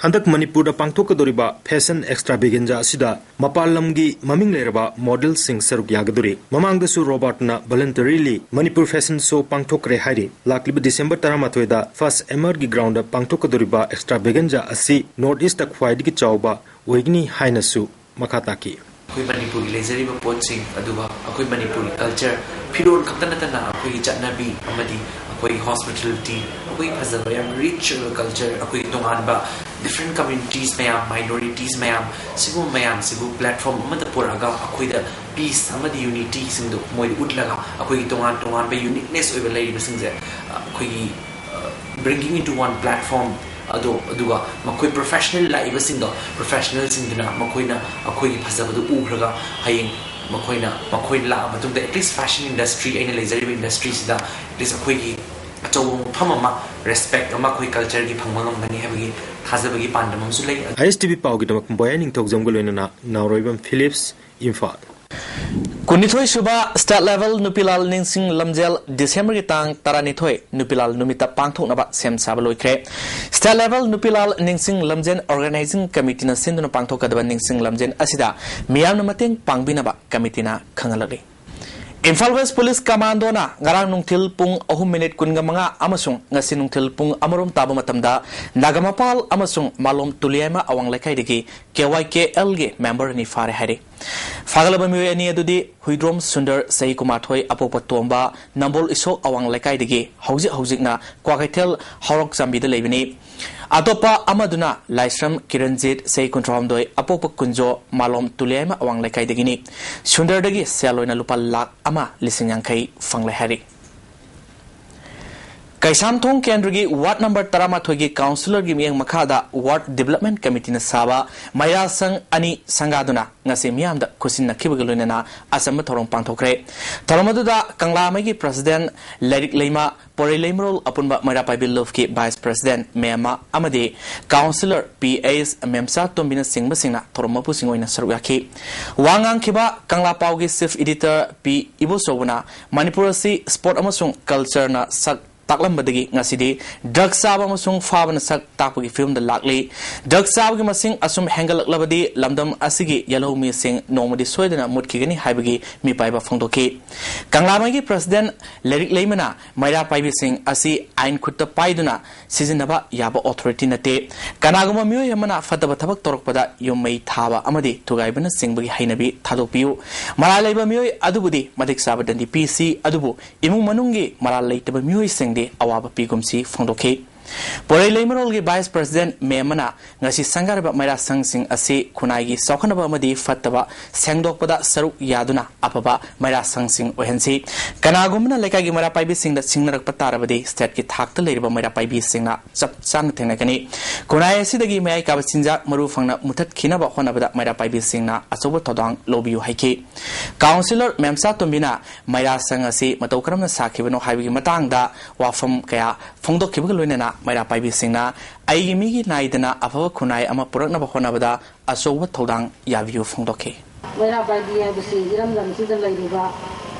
ꯍꯟꯗꯛ ꯃꯅꯤꯄꯨꯔꯗ ꯄꯥꯡꯊꯣꯛꯀꯗꯧꯔꯤꯕ ꯐꯦꯁꯟ ꯑꯦꯛꯁꯇ꯭ꯔꯥꯚꯦꯒꯦꯟꯖꯥ ꯑꯁꯤꯗ ꯃꯄꯥꯟ ꯂꯝꯒꯤ ꯃꯃꯤꯡ ꯂꯩꯔꯕ ꯃꯣꯗꯦꯜꯁꯤꯡ ꯁꯔꯨꯛ ꯌꯥꯒꯗꯧꯔꯤ꯫ ꯃꯃꯥꯡꯗꯁꯨ ꯔꯣꯕꯥꯔꯠꯅ voluntarily ꯃꯅꯤꯄꯨꯔ ꯐꯦꯁꯟ ꯁꯣ ꯄꯥꯡꯊꯣꯛꯈ꯭ꯔꯦ ꯍꯥꯏꯔꯤ꯫ ꯂꯥꯛꯂꯤꯕ ꯗꯤꯁꯦꯝꯕꯔ ꯇꯔꯥꯃꯥꯊꯣꯏꯗ ꯐꯥꯁ ꯑꯦꯝ ꯑꯥꯔꯒꯤ ꯒ꯭ꯔꯥꯎꯟꯗ ꯄꯥꯡꯊꯣꯛꯀꯗꯧꯔꯤꯕ ꯑꯦꯛꯁꯇ꯭ꯔꯥꯚꯦꯒꯦꯟꯖꯥ ꯑꯁꯤ ꯅꯣꯔꯠ ꯏꯁꯇ ꯈ꯭ꯋꯥꯏꯗꯒꯤ ꯆꯥꯎꯕ ꯑꯣꯏꯒꯅꯤ ꯍꯥꯏꯅꯁꯨ ꯃꯈꯥ ꯇꯥꯈꯤ꯫ ꯑꯩꯈꯣꯏ ꯃꯅꯤꯄꯨꯔꯒꯤ ꯂꯩꯖꯔꯤꯕ ꯄꯣꯠꯁꯤꯡ, ꯑꯗꯨꯒ ꯑꯩꯈꯣꯏ ꯃꯅꯤꯄꯨꯔꯒꯤ culture, ꯐꯤꯔꯣꯜ ꯈꯛꯇ ꯅꯠꯇꯅ ꯑꯩꯈꯣꯏꯒꯤ ꯆꯠꯅꯕꯤ ꯑꯃꯗꯤ ꯑꯩꯈꯣꯏꯒꯤ hospitality, ꯑꯩꯈꯣꯏꯒꯤ ꯐꯖꯕ ꯌꯥꯝ rich ꯑꯣꯏꯕ culture, ꯑꯩꯈꯣꯏꯒꯤ ꯇꯣꯉꯥꯟꯕ different communities ꯃꯌꯥꯝ, minorities ꯃꯌꯥꯝ, ꯁꯤꯒꯨꯝꯕ ꯃꯌꯥꯝꯁꯤꯕꯨ platform ꯑꯃꯗ ꯄꯨꯔꯛꯑꯒ ꯑꯩꯈꯣꯏꯗ peace ꯑꯃꯗꯤ unityꯁꯤꯡꯗꯨ ꯃꯣꯏꯗ ꯎꯠꯂꯒ ꯑꯩꯈꯣꯏꯒꯤ ꯇꯣꯉꯥꯟ ꯇꯣꯉꯥꯟꯕ uniqueness ꯑꯣꯏꯕ ꯂꯩꯔꯤꯕꯁꯤꯡꯁꯦ, ꯑ, ꯑꯩꯈꯣꯏꯒꯤ, ꯑ, bringing into one platform ꯑꯗꯣ, ꯑꯗꯨꯒ ꯃꯈꯣꯏ professional ꯂꯥꯛꯏꯕꯁꯤꯡꯗꯣ, professionalꯁꯤꯡꯗꯨꯅ ꯃꯈꯣꯏꯅ ꯑꯩꯈꯣꯏꯒꯤ ꯐꯖꯕꯗꯨ ꯎꯈ꯭ꯔꯒ ꯍꯌꯦꯡ ꯃꯈꯣꯏꯅ, ꯃꯈꯣꯏ ꯂꯥꯛꯑ ꯃꯇꯨꯡꯗ at least fashion industry, ꯑꯩꯅ ꯂꯩꯖꯔꯤꯕ industryꯁꯤꯗ at least ꯑꯩꯈꯣꯏꯒꯤ ꯑꯆꯧꯕ ꯃꯐꯝ ꯑꯃ, respect ꯑꯃ ꯑꯩꯈꯣꯏ cultureꯒꯤ ꯐꯪꯕ ꯉꯝꯒꯅꯤ ꯍꯥꯏꯕꯒꯤ ꯊꯥꯖꯕꯒꯤ ꯄꯥꯟꯗꯝ ꯑꯃꯁꯨ ꯂꯩ꯫ ꯑꯥꯏ ꯑꯦꯁ ꯇꯤ ꯚꯤ ꯄꯥꯎꯒꯤꯗꯃꯛ ꯕꯣꯌꯥ ꯅꯤꯡꯊꯧꯖꯝꯒ ꯂꯣꯏꯅꯅ ꯅꯥꯎꯔꯣꯏꯕꯝ ꯐꯤꯂꯤꯞꯁ, ꯏꯝꯐꯥꯜ꯫ ꯀꯨꯟꯅꯤꯊꯣꯏ ꯁꯨꯕ State Level ꯅꯨꯄꯤꯂꯥꯜ ꯅꯤꯡꯁꯤꯡ ꯂꯝꯖꯦꯜ ꯗꯤꯁꯦꯝꯕꯔꯒꯤ ꯇꯥꯡ ꯇꯔꯥꯅꯤꯊꯣꯏ ꯅꯨꯄꯤꯂꯥꯜ ꯅꯨꯃꯤꯠꯇ ꯄꯥꯡꯊꯣꯛꯅꯕ ꯁꯦꯝ ꯁꯥꯕ ꯂꯣꯏꯈ꯭ꯔꯦ꯫ State Level ꯅꯨꯄꯤꯂꯥꯜ ꯅꯤꯡꯁꯤꯡ ꯂꯝꯖꯦꯜ Organizing Committeeꯅ ꯁꯤꯟꯗꯨꯅ ꯄꯥꯡꯊꯣꯛꯀꯗꯕ ꯅꯤꯡꯁꯤꯡ ꯂꯝꯖꯦꯜ ꯑꯁꯤꯗ ꯃꯤꯌꯥꯝꯅ ꯃꯇꯦꯡ ꯄꯥꯡꯕꯤꯅꯕ committeeꯅ ꯈꯪꯍꯜꯂꯛꯂꯤ꯫ ꯏꯝꯐꯥꯜ ꯋꯦꯁ ꯄꯨꯂꯤꯁ ꯀꯃꯥꯟꯗꯣꯅ ꯉꯔꯥꯡ ꯅꯨꯡꯊꯤꯜ ꯄꯨꯡ ꯑꯍꯨꯝ ꯃꯤꯅꯤꯠ ꯀꯨꯟꯒ ꯃꯉꯥ ꯑꯃꯁꯨꯡ ꯉꯁꯤ ꯅꯨꯡꯊꯤꯜ ꯄꯨꯡ ꯑꯃꯔꯣꯝ ꯇꯥꯕ ꯃꯇꯝꯗ ꯅꯥꯒꯥꯃꯄꯥꯜ ꯑꯃꯁꯨꯡ ꯃꯥꯂꯣꯝ ꯇꯨꯂꯤꯌꯥꯏꯃ ꯑꯋꯥꯡ ꯂꯩꯀꯥꯏꯗꯒꯤ ꯀꯦ ꯋꯥꯏ ꯀꯦ ꯑꯦꯜꯒꯤ ꯃꯦꯝꯕꯔ ꯑꯅꯤ ꯐꯥꯔꯦ ꯍꯥꯏꯔꯤ꯫ ꯐꯥꯒꯠꯂꯕ ꯃꯤꯑꯣꯏ ꯑꯅꯤ ꯑꯗꯨꯗꯤ ꯍꯨꯏꯗ꯭ꯔꯣꯝ ꯁꯨꯟꯗꯔ, ꯆꯍꯤ ꯀꯨꯟꯃꯥꯊꯣꯏ, ꯑꯄꯣꯛꯄ ꯇꯣꯝꯕ, ꯅꯝꯕꯣꯜ ꯏꯁꯣꯛ ꯑꯋꯥꯡ ꯂꯩꯀꯥꯏꯗꯒꯤ, ꯍꯧꯖꯤꯛ ꯍꯧꯖꯤꯛꯅ ꯀ꯭ꯋꯥꯀꯩꯊꯦꯜ ꯍꯧꯔꯛ ꯆꯥꯝꯕꯤꯗ ꯂꯩꯕꯅꯤ꯫ ꯑꯇꯣꯞꯄ ꯑꯃꯗꯨꯅ ꯂꯥꯏꯁ꯭ꯔꯝ ꯀꯤꯔꯟꯖꯤꯠ, ꯆꯍꯤ ꯀꯨꯟꯊ꯭ꯔꯥꯍꯨꯝꯗꯣꯏ, ꯑꯄꯣꯛꯄ ꯀꯨꯟꯖꯣ, ꯃꯥꯂꯣꯝ ꯇꯨꯂꯤꯌꯥꯏꯃ ꯑꯋꯥꯡ ꯂꯩꯀꯥꯏꯗꯒꯤꯅꯤ꯫ ꯁꯨꯟꯗꯔꯗꯒꯤ ꯁꯦꯜ ꯑꯣꯏꯅ ꯂꯨꯄꯥ ꯂꯥꯈ ꯑꯃ ꯂꯤꯁꯤꯡ ꯌꯥꯡꯈꯩ ꯐꯪꯂꯦ ꯍꯥꯏꯔꯤ꯫ ꯀꯩꯁꯥꯝꯊꯣꯡ ꯀꯦꯟꯗ꯭ꯔꯒꯤ ꯋꯥꯔꯗ ꯅꯝꯕꯔ ꯇꯔꯥꯃꯥꯊꯣꯏꯒꯤ ꯀꯥꯎꯟꯁꯤꯂꯔꯒꯤ ꯃꯤꯠꯌꯦꯡ ꯃꯈꯥꯗ ꯋꯥꯔꯗ ꯗꯤꯕꯂꯞꯃꯦꯟ ꯀꯃꯤꯇꯤꯅ ꯁꯥꯕ ꯃꯩꯔꯥ ꯁꯪ ꯑꯅꯤ ꯁꯪꯒꯥꯗꯨꯅ ꯉꯁꯤ ꯃꯤꯌꯥꯝꯗ ꯈꯨꯠꯁꯤꯟꯅꯈꯤꯕꯒ ꯂꯣꯏꯅꯅ ꯑꯆꯝꯕ ꯊꯧꯔꯝ ꯄꯥꯡꯊꯣꯛꯈ꯭ꯔꯦ꯫ ꯊꯧꯔꯝ ꯑꯗꯨꯗ ꯀꯪꯂꯥꯃꯩꯒꯤ ꯄ꯭ꯔꯁꯤꯗꯦꯟ ꯂꯥꯏꯔꯤꯛ ꯂꯩꯃ, ꯄꯣꯔꯩ ꯂꯩꯃꯔꯣꯜ ꯑꯄꯨꯟꯕ ꯃꯩꯔꯥ ꯄꯥꯏꯕꯤ ꯂꯨꯞꯀꯤ ꯚꯥꯏꯁ ꯄ꯭ꯔꯁꯤꯗꯦꯟ ꯃꯦꯝꯃ ꯑꯃꯗꯤ ꯀꯥꯎꯟꯁꯤꯂꯔ ꯄꯤ ꯑꯩꯆ ꯃꯦꯝꯆꯥ ꯇꯣꯝꯕꯤꯅꯆꯤꯡꯕꯁꯤꯡꯅ ꯊꯧꯔꯝ ꯃꯄꯨꯁꯤꯡ ꯑꯣꯏꯅ ꯁꯔꯨꯛ ꯌꯥꯈꯤ꯫ ꯋꯥ ꯉꯥꯡꯈꯤꯕ ꯀꯪꯂꯥ ꯄꯥꯎꯒꯤ ꯆꯤꯐ ꯏꯗꯤꯇꯔ ꯄꯤ ꯏꯕꯣꯆꯧꯕꯅ ꯃꯅꯤꯄꯨꯔ ꯑꯁꯤ ꯁ꯭ꯄꯣꯔꯠ ꯑꯃꯁꯨꯡ ꯀꯜꯆꯔꯅ ꯁꯛ ꯇꯥꯛꯂꯝꯕꯗꯒꯤ ꯉꯁꯤꯗꯤ ꯗ꯭ꯔꯒ ꯆꯥꯕ ꯑꯃꯁꯨꯡ ꯐꯥꯕꯅ ꯁꯛ ꯇꯥꯛꯄꯒꯤ ꯐꯤꯕꯝꯗ ꯂꯥꯛꯂꯤ꯫ ꯗ꯭ꯔꯒ ꯆꯥꯕꯒꯤ ꯃꯁꯤꯡ ꯑꯁꯨꯝ ꯍꯦꯟꯒꯠꯂꯛꯂꯕꯗꯤ ꯂꯝꯗꯝ ꯑꯁꯤꯒꯤ ꯌꯦꯜꯍꯧꯃꯤꯁꯤꯡ ꯅꯣꯡꯃꯗꯤ ꯁꯣꯏꯗꯅ ꯃꯨꯠꯈꯤꯒꯅꯤ ꯍꯥꯏꯕꯒꯤ ꯃꯤꯄꯥꯏꯕ ꯐꯣꯡꯗꯣꯛꯈꯤ꯫ ꯀꯪꯂꯥꯃꯩꯒꯤ ꯄ꯭ꯔꯁꯤꯗꯦꯟ ꯂꯥꯏꯔꯤꯛ ꯂꯩꯃꯅ ꯃꯩꯔꯥ ꯄꯥꯏꯕꯤꯁꯤꯡ ꯑꯁꯤ ꯑꯥꯏꯟ ꯈꯨꯠꯇ ꯄꯥꯏꯗꯨꯅ ꯁꯤꯖꯤꯟꯅꯕ ꯌꯥꯕ ꯑꯣꯊꯣꯔꯤꯇꯤ ꯅꯠꯇꯦ꯫ ꯀꯅꯥꯒꯨꯝꯕ ꯃꯤꯑꯣꯏ ꯑꯃꯅ ꯐꯠꯇꯕ ꯊꯕꯛ ꯇꯧꯔꯛꯄꯗ ꯌꯨꯝ ꯃꯩ ꯊꯥꯕ ꯑꯃꯗꯤ ꯊꯨꯒꯥꯏꯕꯅꯆꯤꯡꯕꯒꯤ ꯍꯩꯅꯕꯤ ꯊꯥꯗꯣꯛꯄꯤꯌꯨ꯫ ꯃꯔꯥꯜ ꯂꯩꯕ ꯃꯤꯑꯣꯏ ꯑꯗꯨꯕꯨꯗꯤ ꯃꯇꯤꯛ ꯆꯥꯕ ꯗꯟꯗꯤ ꯄꯤꯁꯤ, ꯑꯗꯨꯕꯨ ꯏꯃꯨꯡ ꯃꯅꯨꯡꯒꯤ ꯃꯔꯥꯜ ꯂꯩꯇꯕ ꯃꯤꯑꯣꯏꯁꯤꯡꯗꯤ ꯑꯋꯥꯕ ꯄꯤꯒꯨꯝꯁꯤ ꯐꯣꯡꯗꯣꯛꯈꯤ꯫ ꯄꯣꯔꯩ ꯂꯩꯃꯔꯣꯜꯒꯤ ꯚꯥꯏꯁ ꯄ꯭ꯔꯁꯤꯗꯦꯟ ꯃꯦꯝ ꯑꯃꯅ ꯉꯁꯤ ꯁꯪꯒꯥꯔꯕ ꯃꯩꯔꯥ ꯁꯪꯁꯤꯡ ꯑꯁꯤ ꯈꯨꯟꯅꯥꯏꯒꯤ ꯆꯥꯎꯈꯠꯅꯕ ꯑꯃꯗꯤ ꯐꯠꯇꯕ ꯁꯦꯡꯗꯣꯛꯄꯗ ꯁꯔꯨꯛ ꯌꯥꯗꯨꯅ ꯑꯐꯕ ꯃꯩꯔꯥ ꯁꯪꯁꯤꯡ ꯑꯣꯏꯍꯟꯁꯤ꯫ ꯀꯅꯥꯒꯨꯝꯕꯅ ꯂꯩꯀꯥꯏꯒꯤ ꯃꯩꯔꯥ ꯄꯥꯏꯕꯤꯁꯤꯡꯗ ꯁꯤꯡꯅꯔꯛꯄ ꯇꯥꯔꯕꯗꯤ ꯁ꯭ꯇꯦꯠꯀꯤ ꯊꯥꯛꯇ ꯂꯩꯔꯤꯕ ꯃꯩꯔꯥ ꯄꯥꯏꯕꯤꯁꯤꯡꯅ ꯆꯞ ꯆꯥꯅ ꯊꯦꯡꯅꯒꯅꯤ꯫ ꯈꯨꯟꯅꯥꯏ ꯑꯁꯤꯗꯒꯤ ꯃꯌꯥꯏ ꯀꯥꯕ ꯆꯤꯟꯖꯥꯛ ꯃꯔꯨ ꯐꯪꯅ ꯃꯨꯊꯠꯈꯤꯅꯕ ꯍꯣꯠꯅꯕꯗ ꯃꯩꯔꯥ ꯄꯥꯏꯕꯤꯁꯤꯡꯅ ꯑꯆꯧꯕ ꯊꯧꯗꯥꯡ ꯂꯧꯕꯤꯌꯨ ꯍꯥꯏꯈꯤ꯫ ꯀꯥꯎꯟꯁꯤꯂꯔ ꯃꯦꯝꯆꯥ ꯇꯣꯝꯕꯤꯅ ꯃꯩꯔꯥ ꯁꯪ ꯑꯁꯤ ꯃꯇꯧ ꯀꯔꯝꯅ ꯁꯥꯈꯤꯕꯅꯣ ꯍꯥꯏꯕꯒꯤ ꯃꯇꯥꯡꯗ ꯋꯥꯐꯝ ꯀꯌꯥ ꯐꯣꯡꯗꯣꯛꯈꯤꯕꯒ ꯂꯣꯏꯅꯅ ꯃꯩꯔꯥ ꯄꯥꯏꯕꯤꯁꯤꯡꯅ ꯑꯩꯒꯤ ꯃꯤꯒꯤ ꯅꯥꯏꯗꯅ ꯑꯐꯕ ꯈꯨꯟꯅꯥꯏ ꯑꯃ ꯄꯨꯔꯛꯅꯕ ꯍꯣꯠꯅꯕꯗ ꯑꯆꯧꯕ ꯊꯧꯗꯥꯡ ꯌꯥꯕꯤꯌꯨ ꯐꯣꯡꯗꯣꯛꯈꯤ꯫ ꯃꯩꯔꯥ ꯄꯥꯏꯕꯤ ꯍꯥꯏꯕꯁꯤ ꯏꯔꯝꯗꯝꯁꯤꯗ ꯂꯩꯔꯤꯕ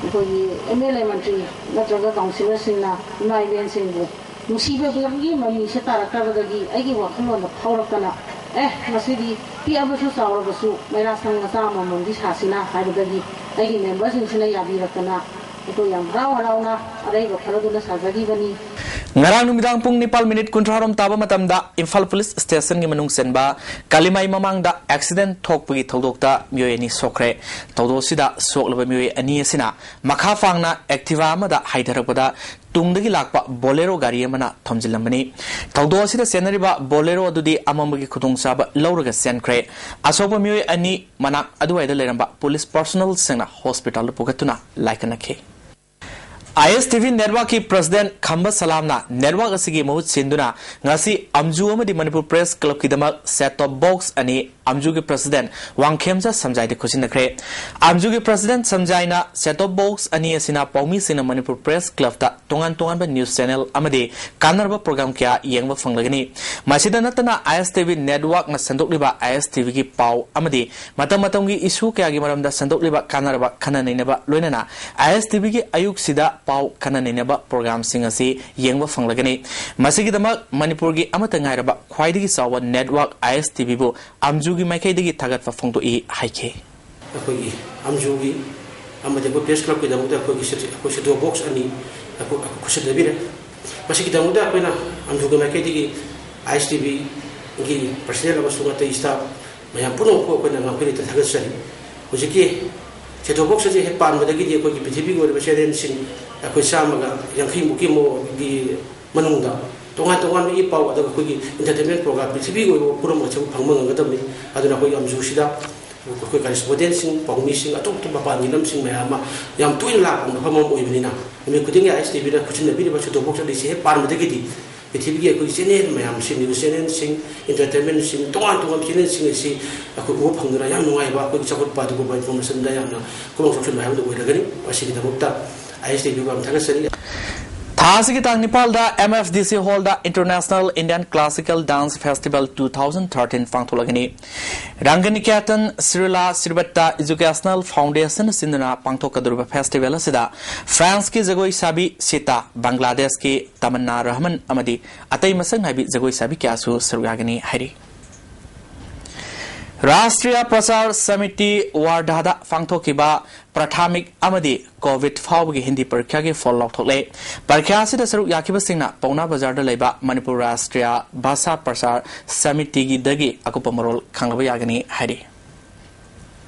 ꯑꯩꯈꯣꯏꯒꯤ ꯑꯦꯝ ꯑꯦꯜ ꯑꯦ ꯃꯟꯇ꯭ꯔꯤ ꯅꯠꯇ꯭ꯔꯒ ꯀꯥꯎꯟꯁꯤꯂꯔꯁꯤꯡꯅ ꯏꯃꯥ ꯏꯕꯦꯟꯁꯤꯡꯕꯨ ꯅꯨꯡꯁꯤꯕꯒꯤ ꯃꯃꯤꯁꯦ ꯇꯥꯔꯛꯇꯕꯗꯒꯤ ꯑꯩꯒꯤ ꯋꯥꯈꯜꯂꯣꯟꯗ ꯐꯥꯎꯔꯛꯇꯅ, ꯑꯦ, ꯉꯁꯤꯗꯤ ꯄꯤꯛꯑꯕꯁꯨ ꯆꯥꯎꯔꯕꯁꯨ ꯃꯩꯔꯥ ꯁꯪ ꯃꯆꯥ ꯑꯃꯃꯝꯗꯤ ꯁꯥꯁꯤꯅ ꯍꯥꯏꯕꯗꯒꯤ ꯑꯩꯒꯤ ꯃꯦꯝꯕꯔꯁꯤꯡꯁꯤꯅ ꯌꯥꯕꯤꯔꯛꯇꯅ ꯑꯩꯈꯣꯏ ꯌꯥꯝ ꯍꯔꯥꯎ ꯍꯔꯥꯎꯅ ꯑꯔꯩꯕ ꯈꯔꯗꯨꯅ ꯁꯥꯖꯈꯤꯕꯅꯤ꯫ ꯉꯔꯥꯡ ꯅꯨꯃꯤꯗꯥꯡ ꯄꯨꯡ ꯅꯤꯄꯥꯜ ꯃꯤꯅꯤꯠ ꯀꯨꯟꯊ꯭ꯔꯥꯔꯣꯝ ꯇꯥꯕ ꯃꯇꯝꯗ ꯏꯝꯐꯥꯜ ꯄꯨꯂꯤꯁ ꯁ꯭ꯇꯦꯁꯟꯒꯤ ꯃꯅꯨꯡ ꯆꯟꯕ ꯀꯥꯂꯤꯃꯥꯏ ꯃꯃꯥꯡꯗ ꯑꯦꯛꯁꯤꯗꯦꯟ ꯊꯣꯛꯄꯒꯤ ꯊꯧꯗꯣꯛꯇ ꯃꯤꯑꯣꯏ ꯑꯅꯤ ꯁꯣꯛꯈ꯭ꯔꯦ꯫ ꯊꯧꯗꯣꯛ ꯑꯁꯤꯗ ꯁꯣꯛꯂꯕ ꯃꯤꯑꯣꯏ ꯑꯅꯤ ꯑꯁꯤꯅ ꯃꯈꯥ ꯐꯥꯡꯅ ꯑꯦꯛꯇꯤꯚꯥ ꯑꯃꯗ ꯍꯥꯏꯊꯔꯛꯄꯗ ꯇꯨꯡꯗꯒꯤ ꯂꯥꯛꯄ ꯕꯣꯂꯦꯔꯣ ꯒꯥꯔꯤ ꯑꯃꯅ ꯊꯣꯝꯖꯤꯜꯂꯝꯕꯅꯤ꯫ ꯊꯧꯗꯣꯛ ꯑꯁꯤꯗ ꯆꯦꯟꯅꯔꯤꯕ ꯕꯣꯂꯦꯔꯣ ꯑꯗꯨꯗꯤ ꯑꯃꯝꯕꯒꯤ ꯈꯨꯗꯣꯡꯆꯥꯕ ꯂꯧꯔꯒ ꯆꯦꯟꯈ꯭ꯔꯦ꯫ ꯑꯁꯣꯛꯄ ꯃꯤꯑꯣꯏ ꯑꯅꯤ ꯃꯅꯥꯛ ꯑꯗꯨꯋꯥꯏꯗ ꯂꯩꯔꯝꯕ ꯄꯨꯂꯤꯁ ꯄꯔꯁꯣꯅꯦꯜꯁꯤꯡꯅ ꯍꯣꯁꯄꯤꯇꯥꯜꯗ ꯄꯨꯈꯠꯇꯨꯅ ꯂꯥꯏꯀꯠꯅꯈꯤ꯫ ꯑꯥꯏ ꯑꯦꯁ ꯇꯤ ꯚꯤ ꯅꯦꯠꯋꯥꯛꯀꯤ ꯄ꯭ꯔꯁꯤꯗꯦꯟ ꯈꯝꯕ ꯁꯂꯥꯝꯅ ꯅꯦꯠꯋꯥꯛ ꯑꯁꯤꯒꯤ ꯃꯍꯨꯠ ꯁꯤꯟꯗꯨꯅ ꯉꯁꯤ ꯑꯝꯖꯨ ꯑꯃꯗꯤ Manipur press ꯀ꯭ꯂꯕꯀꯤꯗꯃꯛ set top box ꯑꯅꯤ ꯑꯝꯖꯨꯒꯤ president Wangkhemcha ꯁꯝꯖꯥꯏꯗ ꯈꯨꯠꯁꯤꯟꯅꯈ꯭ꯔꯦ꯫ ꯑꯝꯖꯨꯒꯤ president ꯁꯝꯖꯥꯏꯅ set top box ꯑꯅꯤ ꯑꯁꯤꯅ ꯄꯥꯎꯃꯤꯁꯤꯡꯅ ꯃꯅꯤꯄꯨꯔ ꯄ꯭ꯔꯦꯁ ꯀ꯭ꯂꯕꯇ ꯇꯣꯉꯥꯟ ꯇꯣꯉꯥꯟꯕ ꯅ꯭ꯌꯨꯁ ꯆꯦꯅꯦꯜ ꯑꯃꯗꯤ ꯀꯥꯟꯅꯔꯕ ꯄ꯭ꯔꯣꯒ꯭ꯔꯥꯝ ꯀꯌꯥ ꯌꯦꯡꯕ ꯐꯪꯂꯒꯅꯤ꯫ ꯃꯁꯤꯗ ꯅꯠꯇꯅ ꯑꯥꯏ ꯑꯦꯁ ꯇꯤ ꯚꯤ ꯅꯦꯠꯋꯥꯛꯅ ꯁꯟꯗꯣꯛꯂꯤꯕ ꯑꯥꯏ ꯑꯦꯁ ꯇꯤ ꯚꯤꯒꯤ ꯄꯥꯎ ꯑꯃꯗꯤ ꯃꯇꯝ ꯃꯇꯝꯒꯤ ꯏꯁꯨ ꯀꯌꯥꯒꯤ ꯃꯔꯝꯗ ꯁꯟꯗꯣꯛꯂꯤꯕ ꯀꯥꯟꯅꯔꯕ ꯈꯟꯅ ꯅꯩꯅꯕ, ꯂꯣꯏꯅꯅ ꯑꯥꯏ ꯑꯦꯁ ꯇꯤ ꯚꯤꯒꯤ ꯑꯌꯨꯛꯁꯤꯗ ꯄꯥꯎ ꯈꯟꯅ ꯅꯩꯅꯕ ꯄ꯭ꯔꯣꯒ꯭ꯔꯥꯝꯁꯤꯡ ꯑꯁꯤ ꯌꯦꯡꯕ ꯐꯪꯂꯒꯅꯤ꯫ ꯃꯁꯤꯒꯤꯗꯃꯛ ꯃꯅꯤꯄꯨꯔꯒꯤ ꯑꯃꯠꯇ ꯉꯥꯏꯔꯕ ꯈ꯭ꯋꯥꯏꯗꯒꯤ ꯆꯥꯎꯕ ꯅꯦꯠꯋꯥꯛ ꯑꯥꯏ ꯑꯦꯁ ꯇꯤ ꯚꯤꯕꯨ ꯑꯝꯖꯨꯒꯤ ꯃꯥꯏꯀꯩꯗꯒꯤ ꯊꯥꯒꯠꯄ ꯐꯣꯡꯗꯣꯛꯏ ꯍꯥꯏꯈꯤ꯫ ꯑꯩꯈꯣꯏꯒꯤ ꯑꯝꯖꯨꯒꯤ ꯑꯃꯗꯤ ꯑꯩꯈꯣꯏ ꯄ꯭ꯔꯦꯁ ꯀ꯭ꯂꯕꯀꯤꯗꯃꯛꯇ ꯑꯩꯈꯣꯏꯒꯤ ꯁꯦ-, ꯑꯩꯈꯣꯏ ꯁꯦꯠ ꯇꯣꯞ ꯕꯣꯛꯁ ꯑꯅꯤ ꯑꯩꯈꯣꯏ, ꯑꯩꯈꯣꯏ ꯈꯨꯠꯁꯤꯟꯅꯕꯤꯔꯦ꯫ ꯃꯁꯤꯒꯤꯗꯃꯛꯇ ꯑꯩꯈꯣꯏꯅ ꯑꯝꯖꯨꯒꯤ ꯃꯥꯏꯀꯩꯗꯒꯤ ꯑꯥꯏ ꯑꯦꯁ ꯇꯤ ꯚꯤꯒꯤ ꯄ꯭ꯔꯁꯤꯗꯦꯟ ꯑꯃꯁꯨꯡ ꯑꯇꯩ ꯁ꯭ꯇꯥꯐ ꯃꯌꯥꯝ ꯄꯨꯝꯅꯃꯛꯄꯨ ꯑꯩꯈꯣꯏꯅ ꯉꯥꯡꯐꯩ ꯂꯩꯇꯅ ꯊꯥꯒꯠꯆꯔꯤ꯫ ꯍꯧꯖꯤꯛꯀꯤ ꯁꯦꯠ ꯇꯣꯞ ꯕꯣꯛꯁ ꯑꯁꯤ ꯍꯦꯛ ꯄꯥꯟꯕꯗꯒꯤꯗꯤ ꯑꯩꯈꯣꯏꯒꯤ ꯄ꯭ꯔꯤꯊꯤꯕꯤꯒꯤ ꯑꯣꯏꯔꯤꯕ ꯆꯦꯅꯦꯜꯁꯤꯡ ꯑꯩꯈꯣꯏ ꯆꯥꯝꯃꯒ ꯌꯥꯡꯈꯩꯃꯨꯛꯀꯤ ꯃꯑꯣꯡꯒꯤ ꯃꯅꯨꯡꯗ ꯇꯣꯉꯥꯟ ꯇꯣꯉꯥꯟꯕ ꯏ ꯄꯥꯎ, ꯑꯗꯨꯒ ꯑꯩꯈꯣꯏꯒꯤ ꯏꯟꯇꯔꯇꯦꯟꯃꯦꯟ ꯄ꯭ꯔꯣꯒ꯭ꯔꯥꯝ ꯄ꯭ꯔꯤꯊꯤꯕꯤꯒꯤ ꯑꯣꯏꯕ ꯄꯨꯝꯅꯃꯛ ꯑꯁꯤ ꯐꯪꯕ ꯉꯝꯒꯗꯕꯅꯤ꯫ ꯑꯗꯨꯅ ꯑꯩꯈꯣꯏꯒꯤ ꯑꯝꯖꯨꯁꯤꯗ ꯑꯩꯈꯣꯏ ꯀꯔꯦꯁꯄꯣꯟꯗꯦꯟꯁꯤꯡ, ꯄꯥꯎꯃꯤꯁꯤꯡ, ꯑꯇꯣꯞ ꯑꯇꯣꯞꯄ ꯃꯄꯥꯟꯒꯤ ꯂꯝꯁꯤꯡ ꯃꯌꯥꯝ ꯑꯃ ꯌꯥꯝ ꯇꯣꯏꯅ ꯂꯥꯛꯄ ꯃꯐꯝ ꯑꯃ ꯑꯣꯏꯕꯅꯤꯅ, ꯅꯨꯃꯤꯠ ꯈꯨꯗꯤꯡꯒꯤ ꯑꯥꯏ ꯑꯦꯁ ꯇꯤ ꯚꯤꯅ ꯈꯨꯠꯁꯤꯟꯅꯕꯤꯔꯤꯕ ꯁꯦꯠ ꯇꯣꯞ ꯕꯣꯛꯁ ꯑꯅꯤꯁꯤ ꯍꯦꯛ ꯄꯥꯟꯕꯗꯒꯤꯗꯤ ꯄ꯭ꯔꯤꯊꯤꯕꯤꯒꯤ ꯑꯩꯈꯣꯏꯒꯤ ꯆꯦꯅꯦꯜ ꯃꯌꯥꯝꯁꯤ, ꯅ꯭ꯌꯨꯁ ꯆꯦꯅꯦꯜꯁꯤꯡ, ꯏꯟꯇꯔꯇꯦꯟꯃꯦꯟꯁꯤꯡ, ꯇꯣꯉꯥꯟ ꯇꯣꯉꯥꯟꯕ ꯆꯦꯅꯦꯜꯁꯤꯡ ꯑꯁꯤ ꯑꯩꯈꯣꯏ ꯎꯕ ꯐꯪꯗꯨꯅ ꯌꯥꯝ ꯅꯨꯡꯉꯥꯏꯕ, ꯑꯩꯈꯣꯏꯒꯤ ꯆꯥꯎꯈꯠꯄ ꯑꯗꯨꯒꯨꯝꯕ ꯏꯟꯐꯣꯔꯃꯦꯁꯟꯗ ꯌꯥꯝꯅ ꯈꯨꯗꯣꯡ ꯆꯥꯎꯁꯟꯕ ꯍꯥꯏꯕꯗꯨ ꯑꯣꯏꯔꯒꯅꯤ꯫ ꯃꯁꯤꯒꯤꯗꯃꯛꯇ ꯑꯥꯏ ꯑꯦꯁ ꯇꯤ ꯚꯤꯕꯨ ꯌꯥꯝ ꯊꯥꯒꯠꯆꯔꯤ꯫ ꯊꯥ ꯑꯁꯤꯒꯤ ꯇꯥꯡ ꯅꯤꯄꯥꯜꯗ ꯑꯦꯝ ꯑꯦꯐ ꯗꯤ ꯁꯤ ꯍꯣꯜꯗ International Indian Classical Dance Festival two thousand thirteen ꯄꯥꯡꯊꯣꯛꯂꯒꯅꯤ꯫ ꯔꯪꯒꯅꯤꯀꯦꯇꯟ ꯁ꯭ꯔꯤꯂꯥ ꯁ꯭ꯔꯤꯕꯠꯇ Educational Foundation ꯁꯤꯟꯗꯨꯅ ꯄꯥꯡꯊꯣꯛꯀꯗꯧꯔꯤꯕ ꯐꯦꯁꯇꯤꯚꯦꯜ ꯑꯁꯤꯗ ꯐ꯭ꯔꯥꯟꯁꯀꯤ ꯖꯒꯣꯏ ꯁꯥꯕꯤ ꯁꯤꯇꯥ, ꯕꯪꯒ꯭ꯂꯥꯗꯦꯁꯀꯤ ꯇꯃꯟꯅꯥ ꯔꯍꯃꯟ ꯑꯃꯗꯤ ꯑꯇꯩ ꯃꯁꯛ ꯅꯥꯏꯕꯤ ꯖꯒꯣꯏ ꯁꯥꯕꯤ ꯀꯌꯥꯁꯨ ꯁꯔꯨꯛ ꯌꯥꯒꯅꯤ ꯍꯥꯏꯔꯤ꯫ ꯔꯥꯁꯇ꯭ꯔꯤꯌꯥ ꯄ꯭ꯔꯆꯥꯔ ꯁꯃꯤꯇꯤ ꯋꯥꯔꯙꯥꯗ ꯄꯥꯡꯊꯣꯛꯈꯤꯕ ꯄ꯭ꯔꯥꯊꯃꯤꯛ ꯑꯃꯗꯤ ꯀꯣꯚꯤꯗ ꯐꯥꯎꯕꯒꯤ ꯍꯤꯟꯗꯤ ꯄꯔꯤꯈ꯭ꯌꯥꯒꯤ ꯐꯣꯜ ꯂꯥꯎꯊꯣꯛꯂꯦ꯫ ꯄꯔꯤꯈ꯭ꯌꯥ ꯑꯁꯤꯗ ꯁꯔꯨꯛ ꯌꯥꯈꯤꯕꯁꯤꯡꯅ ꯄꯥꯎꯅꯥ ꯕꯖꯥꯔꯗ ꯂꯩꯕ ꯃꯅꯤꯄꯨꯔ ꯔꯥꯁꯇ꯭ꯔꯤꯌꯥ ꯚꯥꯁꯥ ꯄ꯭ꯔꯆꯥꯔ ꯁꯃꯤꯇꯤꯒꯤꯗꯒꯤ ꯑꯀꯨꯞꯄ ꯃꯔꯣꯜ ꯈꯪꯂꯕ ꯌꯥꯒꯅꯤ ꯍꯥꯏꯔꯤ꯫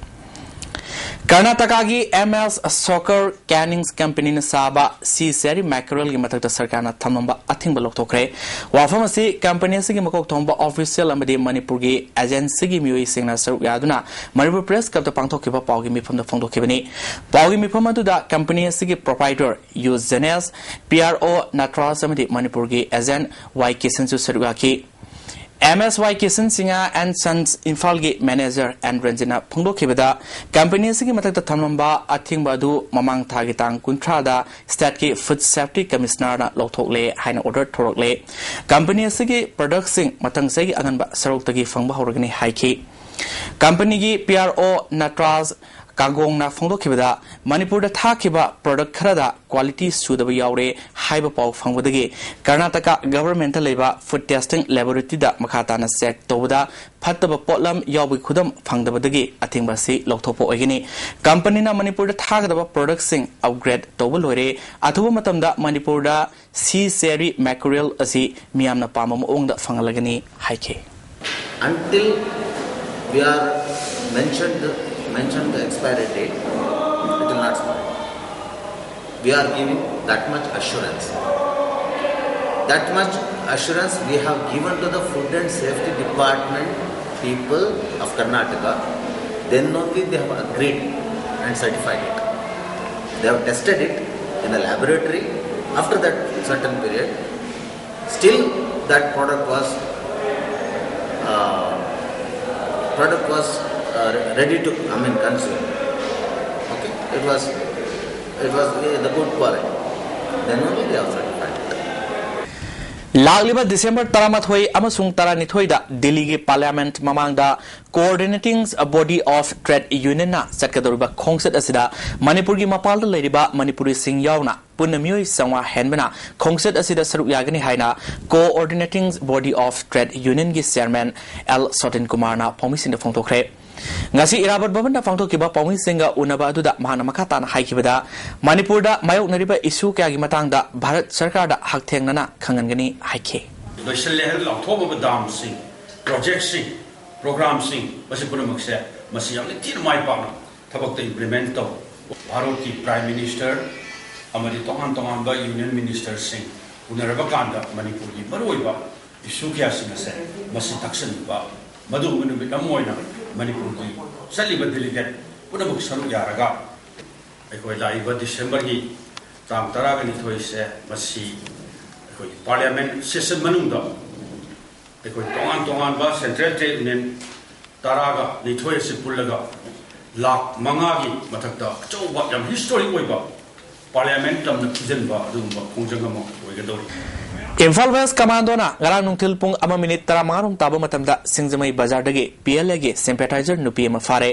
ꯀꯔꯅꯥꯇꯀꯥꯒꯤ ꯑꯦꯝ ꯑꯦꯁ ꯁꯣꯀꯔ ꯀꯦꯅꯤꯡꯁ ꯀꯝꯄꯅꯤꯅ ꯁꯥꯕ ꯁꯤ ꯆꯦꯔꯤ ꯃꯦꯀꯔꯦꯜꯒꯤ ꯃꯊꯛꯇ ꯁꯔꯀꯥꯔꯅ ꯊꯝꯂꯝꯕ ꯑꯊꯤꯡꯕ ꯂꯧꯊꯣꯛꯈ꯭ꯔꯦ꯫ ꯋꯥꯐꯝ ꯑꯁꯤ ꯀꯝꯄꯅꯤ ꯑꯁꯤꯒꯤ ꯃꯀꯣꯛ ꯊꯣꯡꯕ ꯑꯣꯐꯤꯁꯤꯌꯦꯜ ꯑꯃꯗꯤ ꯃꯅꯤꯄꯨꯔꯒꯤ ꯑꯦꯖꯦꯟꯁꯤꯒꯤ ꯃꯤꯑꯣꯏꯁꯤꯡꯅ ꯁꯔꯨꯛ ꯌꯥꯗꯨꯅ ꯃꯅꯤꯄꯨꯔ ꯄ꯭ꯔꯦꯁ ꯀ꯭ꯂꯕꯇ ꯄꯥꯡꯊꯣꯛꯈꯤꯕ ꯄꯥꯎꯒꯤ ꯃꯤꯐꯝꯗ ꯐꯣꯡꯗꯣꯛꯈꯤꯕꯅꯤ꯫ ꯄꯥꯎꯒꯤ ꯃꯤꯐꯝ ꯑꯗꯨꯗ ꯀꯝꯄꯅꯤ ꯑꯁꯤꯒꯤ proprietor U Jenesh, P R O Natraj ꯑꯃꯗꯤ ꯃꯅꯤꯄꯨꯔꯒꯤ ꯑꯦꯖꯦꯟ ꯋꯥꯏ ꯀꯤꯁꯟꯁꯨ ꯁꯔꯨꯛ ꯌꯥꯈꯤ꯫ M S Y Kishan Singh and sons ꯏꯝꯐꯥꯜꯒꯤ ꯃꯦꯅꯦꯖꯔ ꯑꯦꯟ ꯔꯟꯖꯤꯠꯅ ꯐꯣꯡꯗꯣꯛꯈꯤꯕꯗ, ꯀꯝꯄꯅꯤ ꯑꯁꯤꯒꯤ ꯃꯊꯛꯇ ꯊꯝꯂꯝꯕ ꯑꯊꯤꯡꯕ ꯑꯗꯨ ꯃꯃꯥꯡ ꯊꯥꯒꯤ ꯇꯥꯡ ꯀꯨꯟꯊ꯭ꯔꯥꯗ ꯁ꯭ꯇꯦꯠꯀꯤ ꯐꯨꯗ ꯁꯦꯐꯇꯤ ꯀꯃꯤꯁꯅꯔꯅ ꯂꯧꯊꯣꯛꯂꯦ ꯍꯥꯏꯅ ꯑꯣꯔꯗꯔ ꯊꯣꯔꯛꯂꯦ꯫ ꯀꯝꯄꯅꯤ ꯑꯁꯤꯒꯤ ꯄ꯭ꯔꯗꯛꯁꯤꯡ ꯃꯊꯪ ꯆꯍꯤꯒꯤ ꯑꯉꯟꯕ ꯁꯔꯨꯛꯇꯒꯤ ꯐꯪꯕ ꯍꯧꯔꯒꯅꯤ ꯍꯥꯏꯈꯤ꯫ ꯀꯝꯄꯅꯤꯒꯤ ꯄꯤ ꯑꯥꯔ ꯑꯣ ꯅꯇ꯭ꯔꯥꯖ ꯀꯥꯡꯒꯣꯡꯅ ꯐꯣꯡꯗꯣꯛꯈꯤꯕꯗ, ꯃꯅꯤꯄꯨꯔꯗ ꯊꯥꯈꯤꯕ ꯄ꯭ꯔꯗꯛ ꯈꯔꯗ ꯀ꯭ꯋꯥꯂꯤꯇꯤ ꯁꯨꯗꯕ ꯌꯥꯎꯔꯦ ꯍꯥꯏꯕ ꯄꯥꯎ ꯐꯪꯕꯗꯒꯤ ꯀꯔꯅꯥꯇꯀꯥ ꯒꯚꯔꯟꯃꯦꯟꯠꯇ ꯂꯩꯕ ꯐꯨꯗ ꯇꯦꯁꯇꯤꯡ ꯂꯦꯕꯣꯔꯦꯇꯔꯤꯗ ꯃꯈꯥ ꯇꯥꯅ ꯆꯦꯛ ꯇꯧꯕꯗ ꯐꯠꯇꯕ ꯄꯣꯠꯂꯝ ꯌꯥꯎꯕꯒꯤ ꯈꯨꯗꯝ ꯐꯪꯗꯕꯗꯒꯤ ꯑꯊꯤꯡꯕ ꯑꯁꯤ ꯂꯧꯊꯣꯛꯄ ꯑꯣꯏꯒꯅꯤ꯫ ꯀꯝꯄꯅꯤꯅ ꯃꯅꯤꯄꯨꯔꯗ ꯊꯥꯒꯗꯕ ꯄ꯭ꯔꯗꯛꯁꯤꯡ ꯑꯞꯒ꯭ꯔꯦꯗ ꯇꯧꯕ ꯂꯣꯏꯔꯦ꯫ ꯑꯊꯨꯕ ꯃꯇꯝꯗ ꯃꯅꯤꯄꯨꯔꯗ ꯁꯤ ꯆꯦꯔꯤ ꯃꯦꯀꯔꯦꯜ ꯑꯁꯤ ꯃꯤꯌꯥꯝꯅ ꯄꯥꯝꯕ ꯃꯑꯣꯡꯗ ꯐꯪꯍꯜꯂꯒꯅꯤ ꯍꯥꯏꯈꯤ꯫ Until we are mentioned the, mentioned the expiry date, it will not spoil. We are giving that much assurance. That much assurance we have given to the Food and Safety Department people of Karnataka. Then only they have agreed and certified it. They have tested it in a laboratory. After that certain period, still that product was uh, product was uh, ready to, I mean, consume. Okay, it was it was uh, the good quality. Then only they have certified. ꯂꯥꯛꯂꯤꯕ December ꯇꯔꯥꯃꯥꯊꯣꯏ ꯑꯃꯁꯨꯡ ꯇꯔꯥꯅꯤꯊꯣꯏꯗ ꯗꯤꯜꯂꯤꯒꯤ parliament ꯃꯃꯥꯡꯗ Coordinating Body of Trade Unionꯅ ꯆꯠꯀꯗꯧꯔꯤꯕ ꯈꯣꯡꯆꯠ ꯑꯁꯤꯗ ꯃꯅꯤꯄꯨꯔꯒꯤ ꯃꯄꯥꯜꯗ ꯂꯩꯔꯤꯕ ꯃꯅꯤꯄꯨꯔꯤꯁꯤꯡ ꯌꯥꯎꯅ ꯄꯨꯟꯅ ꯃꯤꯑꯣꯏ ꯆꯥꯝꯃꯉꯥ ꯍꯦꯟꯕꯅ ꯈꯣꯡꯆꯠ ꯑꯁꯤꯗ ꯁꯔꯨꯛ ꯌꯥꯒꯅꯤ ꯍꯥꯏꯅ Coordinating Body of Trade Unionꯒꯤ chairman L ꯁꯣꯇꯤꯟ ꯀꯨꯃꯥꯔꯅ ꯄꯥꯎꯃꯤꯁꯤꯡꯗ ꯐꯣꯡꯗꯣꯛꯈ꯭ꯔꯦ꯫ ꯉꯁꯤ ꯏꯔꯥꯕꯣꯠ ꯚꯕꯟꯗ ꯄꯥꯡꯊꯣꯛꯈꯤꯕ ꯄꯥꯎꯃꯤꯁꯤꯡꯒ ꯎꯅꯕ ꯑꯗꯨꯗ ꯃꯍꯥꯛꯅ ꯃꯈꯥ ꯇꯥꯅ ꯍꯥꯏꯈꯤꯕꯗ, ꯃꯅꯤꯄꯨꯔꯗ ꯃꯥꯌꯣꯛꯅꯔꯤꯕ issue ꯀꯌꯥꯒꯤ ꯃꯇꯥꯡꯗ ꯚꯥꯔꯠ ꯁꯔꯀꯥꯔꯗ ꯍꯛꯊꯦꯡꯅꯅ ꯈꯪꯍꯟꯒꯅꯤ ꯍꯥꯏꯈꯤ꯫ ꯂꯣꯏꯁꯤꯜꯂꯦ ꯍꯥꯏꯅ ꯂꯥꯎꯊꯣꯛꯑꯝꯃꯕ dam ꯁꯤꯡ, project ꯁꯤꯡ, program ꯁꯤꯡ, ꯃꯁꯤ ꯄꯨꯝꯅꯃꯛꯁꯦ ꯃꯁꯤ ꯌꯥꯝꯅ ꯊꯤꯅ ꯃꯥꯏ ꯄꯥꯛꯅ ꯊꯕꯛꯇ implement ꯇꯧ꯫ ꯚꯥꯔꯠꯀꯤ Prime Minister ꯑꯃꯗꯤ ꯇꯣꯉꯥꯟ ꯇꯣꯉꯥꯟꯕ Union Minister ꯁꯤꯡ ꯎꯅꯔꯕ ꯀꯥꯟꯗ ꯃꯅꯤꯄꯨꯔꯒꯤ ꯃꯔꯨꯑꯣꯏꯕ issue ꯀꯌꯥꯁꯤꯡ ꯑꯁꯦ ꯃꯁꯤ ꯇꯛꯁꯤꯟꯕ, ꯃꯗꯨꯒꯨꯝꯕ ꯅꯨꯃꯤꯠ ꯑꯃ ꯑꯣꯏꯅ ꯃꯅꯤꯄꯨꯔꯒꯤ ꯆꯠꯂꯤꯕ delegate ꯄꯨꯝꯅꯃꯛ ꯁꯔꯨꯛ ꯌꯥꯔꯒ ꯑꯩꯈꯣꯏ ꯂꯥꯛꯏꯕ Decemberꯒꯤ ꯇꯥꯡ ꯇꯔꯥꯒ ꯅꯤꯊꯣꯏꯁꯦ ꯃꯁꯤ ꯑꯩꯈꯣꯏꯒꯤ Parliament session ꯃꯅꯨꯡꯗ ꯑꯩꯈꯣꯏ ꯇꯣꯉꯥꯟ ꯇꯣꯉꯥꯟꯕ Central Trade Union ꯇꯔꯥꯒ ꯅꯤꯊꯣꯏ ꯑꯁꯤ ꯄꯨꯜꯂꯒ ꯂꯥꯈ ꯃꯉꯥꯒꯤ ꯃꯊꯛꯇ ꯑꯆꯧꯕ, ꯌꯥꯝ historic ꯑꯣꯏꯕ Parliament ꯇꯝꯅ ꯄꯤꯖꯟꯕ ꯑꯗꯨꯒꯨꯝꯕ ꯈꯣꯡꯖꯪ ꯑꯃ ꯑꯣꯏꯒꯗꯧꯔꯤ꯫ ꯏꯝꯐꯥꯜ West Commandoꯅ ꯉꯔꯥꯡ ꯅꯨꯡꯊꯤꯜ ꯄꯨꯡ ꯑꯃ minute ꯇꯔꯥꯃꯉꯥ ꯔꯣꯝ ꯇꯥꯕ ꯃꯇꯝꯗ ꯁꯤꯡꯖꯃꯩ ꯕꯖꯥꯔꯗꯒꯤ PLAꯒꯤ sympathizer ꯅꯨꯄꯤ ꯑꯃ ꯐꯥꯔꯦ꯫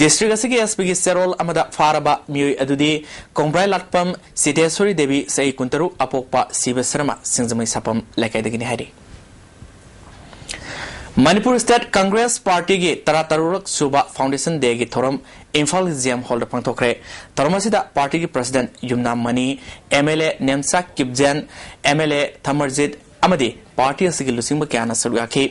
District ꯑꯁꯤꯒꯤ SPꯒꯤ ꯆꯦꯔꯣꯜ ꯑꯃꯗ ꯐꯥꯔꯕ ꯃꯤꯑꯣꯏ ꯑꯗꯨꯗꯤ ꯀꯣꯡꯕ꯭ꯔꯥꯏ ꯂꯥꯠꯄꯝ ꯁꯤꯇꯦꯁꯣꯔꯤ ꯗꯦꯕꯤ, ꯆꯍꯤ ꯀꯨꯟꯇꯔꯨꯛ, ꯑꯄꯣꯛꯄ ꯁꯤꯕ ꯁꯔꯃ, ꯁꯤꯡꯖꯃꯩ ꯁꯥꯄꯝ ꯂꯩꯀꯥꯏꯗꯒꯤꯅꯤ ꯍꯥꯏꯔꯤ꯫ ꯃꯅꯤꯄꯨꯔ State Congress Partyꯒꯤ ꯇꯔꯥꯇꯔꯨꯛ ꯁꯨꯕ Foundation Dayꯒꯤ ꯊꯧꯔꯝ ꯏꯝꯐꯥꯜ GM Hallꯗ ꯄꯥꯡꯊꯣꯛꯈ꯭ꯔꯦ꯫ ꯊꯧꯔꯝ ꯑꯁꯤꯗ partyꯒꯤ President ꯌꯨꯝꯅꯥꯝ ꯃꯅꯤ, MLA ꯅꯦꯝꯆꯥ ꯀꯤꯞꯖꯦꯟ, MLA ꯊꯃꯔꯖꯤꯠ ꯑꯃꯗꯤ party ꯑꯁꯤꯒꯤ ꯂꯨꯆꯤꯡꯕ ꯀꯌꯥꯅ ꯁꯔꯨꯛ ꯌꯥꯈꯤ꯫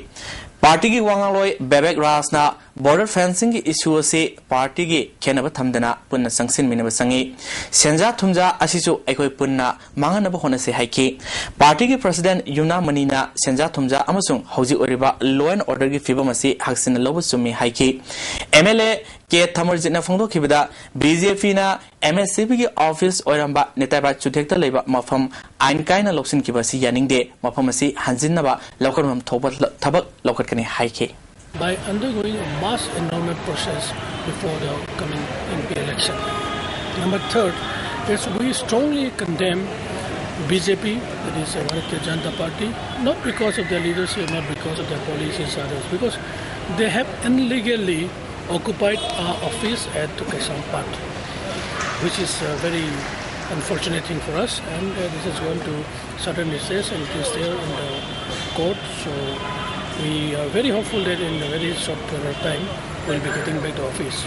Partyꯒꯤ ꯋꯥꯉꯥꯡꯂꯣꯏ ꯕꯦꯕꯦꯛ ꯔꯥꯖꯅ border fencingꯒꯤ issue ꯑꯁꯤ partyꯒꯤ ꯈꯦꯠꯅꯕ ꯊꯝꯗꯅ ꯄꯨꯟꯅ ꯆꯪꯁꯤꯟꯃꯤꯟꯅꯕ ꯆꯪꯏ꯫ ꯁꯦꯟꯖꯥ ꯊꯨꯝꯖꯥ ꯑꯁꯤꯁꯨ ꯑꯩꯈꯣꯏ ꯄꯨꯟꯅ ꯃꯥꯡꯍꯟꯅꯕ ꯍꯣꯠꯅꯁꯤ ꯍꯥꯏꯈꯤ꯫ Partyꯒꯤ President ꯌꯨꯝꯅꯥꯝ ꯃꯅꯤꯅ ꯁꯦꯟꯖꯥ ꯊꯨꯝꯖꯥ ꯑꯃꯁꯨꯡ ꯍꯧꯖꯤꯛ ꯑꯣꯏꯔꯤꯕ law and orderꯒꯤ ꯐꯤꯕꯝ ꯑꯁꯤ ꯍꯛꯆꯤꯟꯅ ꯂꯧꯕ ꯆꯨꯝꯃꯤ ꯍꯥꯏꯈꯤ꯫ MLA ꯀꯦ ꯊꯃꯔꯖꯤꯠꯅ ꯐꯣꯡꯗꯣꯛꯈꯤꯕꯗ, BJPꯅ MSCBꯒꯤ office ꯑꯣꯏꯔꯝꯕ ꯅꯦꯇꯥꯏꯕꯥꯠ ꯆꯨꯊꯦꯛꯇ ꯂꯩꯕ ꯃꯐꯝ ꯑꯥꯏꯟ ꯀꯥꯏꯅ ꯂꯧꯁꯤꯟꯈꯤꯕ ꯑꯁꯤ ꯌꯥꯅꯤꯡꯗꯦ꯫ ꯃꯐꯝ ꯑꯁꯤ ꯍꯟꯖꯤꯟꯅꯕ ꯂꯧꯈꯠꯐꯝ ꯊꯣꯛꯄ ꯊꯕꯛ ꯂꯧꯈꯠꯀꯅꯤ ꯍꯥꯏꯈꯤ꯫ By undergoing a mass enrolment process before the coming MP election. Number third, is we strongly condemn BJP, that is, uh, Bharatiya Janata Party, not because of their leadership, not because of their policies, others, because they have illegally occupied our office at Kaisampad, which is, uh, very Unfortunate thing for us, and uh, this is going to certain recess and it is there in the court. So we are very hopeful that in a very short period of time we'll be getting back to office.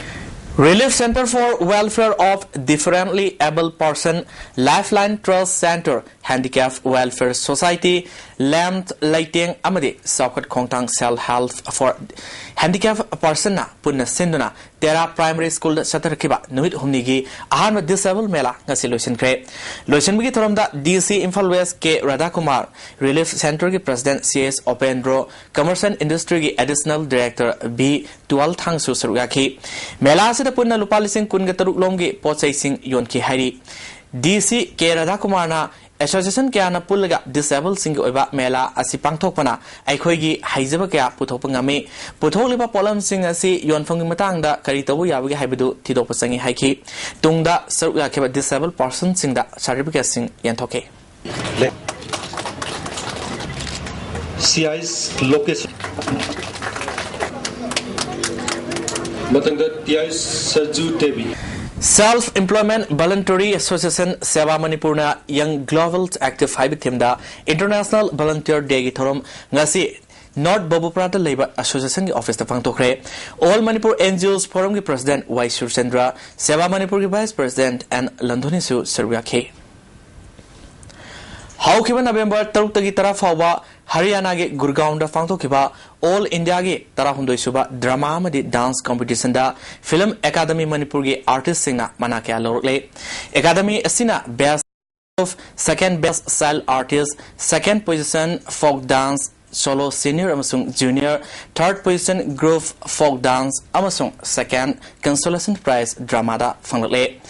Relief Center for Welfare of Differently Abled Person, Lifeline Trust Center, Handicap Welfare Society, ꯂꯦꯝ ꯂꯩꯇꯦꯡ ꯑꯃꯗꯤ ꯆꯥꯎꯈꯠ ꯈꯣꯡꯊꯥꯡ Self Help for Handicap Personꯅ ꯄꯨꯟꯅ ꯁꯤꯟꯗꯨꯅ ꯇꯦꯔꯥ Primary Schoolꯗ ꯆꯠꯊꯔꯛꯈꯤꯕ ꯅꯨꯃꯤꯠ ꯍꯨꯝꯅꯤꯒꯤ ꯑꯍꯥꯟꯕ Disable ꯃꯦꯂꯥ ꯉꯁꯤ ꯂꯣꯏꯁꯤꯟꯈ꯭ꯔꯦ꯫ ꯂꯣꯏꯁꯤꯟꯕꯒꯤ ꯊꯧꯔꯝꯗ DC Imphal West K Radhakumar, Relief Centerꯒꯤ President C S Upendro, Commerce and Industryꯒꯤ Additional Director B ꯇꯨꯋꯥꯜꯊꯥꯡꯁꯨ ꯁꯔꯨꯛ ꯌꯥꯈꯤ꯫ ꯃꯦꯂꯥ ꯑꯁꯤꯗ ꯄꯨꯟꯅ ꯂꯨꯄꯥ ꯂꯤꯁꯤꯡ ꯀꯨꯟꯒ ꯇꯔꯨꯛ ꯂꯣꯝꯒꯤ ꯄꯣꯠ ꯆꯩꯁꯤꯡ ꯌꯣꯟꯈꯤ ꯍꯥꯏꯔꯤ꯫ DC K Radhakumarꯅ association ꯀꯌꯥꯅ ꯄꯨꯜꯂꯒ Disabledꯁꯤꯡꯒꯤ ꯑꯣꯏꯕ ꯃꯦꯂꯥ ꯑꯁꯤ ꯄꯥꯡꯊꯣꯛꯄꯅ ꯑꯩꯈꯣꯏꯒꯤ ꯍꯩꯖꯕ ꯀꯌꯥ ꯄꯨꯊꯣꯛꯄ ꯉꯝꯃꯤ꯫ ꯄꯨꯊꯣꯛꯂꯤꯕ ꯄꯣꯠꯂꯝꯁꯤꯡ ꯑꯁꯤ ꯌꯣꯟꯐꯝꯒꯤ ꯃꯇꯥꯡꯗ ꯀꯔꯤ ꯇꯧꯕ ꯌꯥꯕꯒꯦ ꯍꯥꯏꯕꯗꯨ ꯊꯤꯗꯣꯛꯄ ꯆꯪꯏ ꯍꯥꯏꯈꯤ꯫ ꯇꯨꯡꯗ ꯁꯔꯨꯛ ꯌꯥꯈꯤꯕ Disabled Personꯁꯤꯡꯗ Certificateꯁꯤꯡ ꯌꯦꯟꯊꯣꯛꯈꯤ꯫ CIS location. ꯃꯊꯪꯗ T I Sarju Devi. Self Employment Voluntary Association Seva Manipurꯅ Young Global Active ꯍꯥꯏꯕ themeꯗ International Volunteer Dayꯒꯤ ꯊꯧꯔꯝ ꯉꯁꯤ North ꯕꯕꯨꯄꯨꯔꯥꯗ ꯂꯩꯕ associationꯒꯤ officeꯇ ꯄꯥꯡꯊꯣꯛꯈ꯭ꯔꯦ꯫ All Manipur NGOs Forumꯒꯤ President Y Surchandra, Seva Manipurꯒꯤ Vice President N ꯂꯟꯗꯣꯅꯤꯁꯨ ꯁꯔꯨꯛ ꯌꯥꯈꯤ꯫ ꯍꯧꯈꯤꯕ November ꯇꯔꯨꯛꯇꯒꯤ ꯇꯔꯥ ꯐꯥꯎꯕ ꯍꯔꯤꯌꯥꯅꯥꯒꯤ ꯒꯨꯔꯒꯥꯎꯟꯗ ꯄꯥꯡꯊꯣꯛꯈꯤꯕ All Indiaꯒꯤ ꯇꯔꯥꯍꯨꯝꯗꯣꯏ ꯁꯨꯕ Drama ꯑꯃꯗꯤ Dance Competitionꯗ Film Academy ꯃꯅꯤꯄꯨꯔꯒꯤ artistꯁꯤꯡꯅ ꯃꯅꯥ ꯀꯌꯥ ꯂꯧꯔꯛꯂꯦ꯫ Academy ꯑꯁꯤꯅ Best of Second Best Child Artist, Second Position Folk Dance, Solo Senior ꯑꯃꯁꯨꯡ Junior, Third Position Group Folk Dance ꯑꯃꯁꯨꯡ Second Consolation Prize Dramaꯗ ꯐꯪꯂꯛꯂꯦ꯫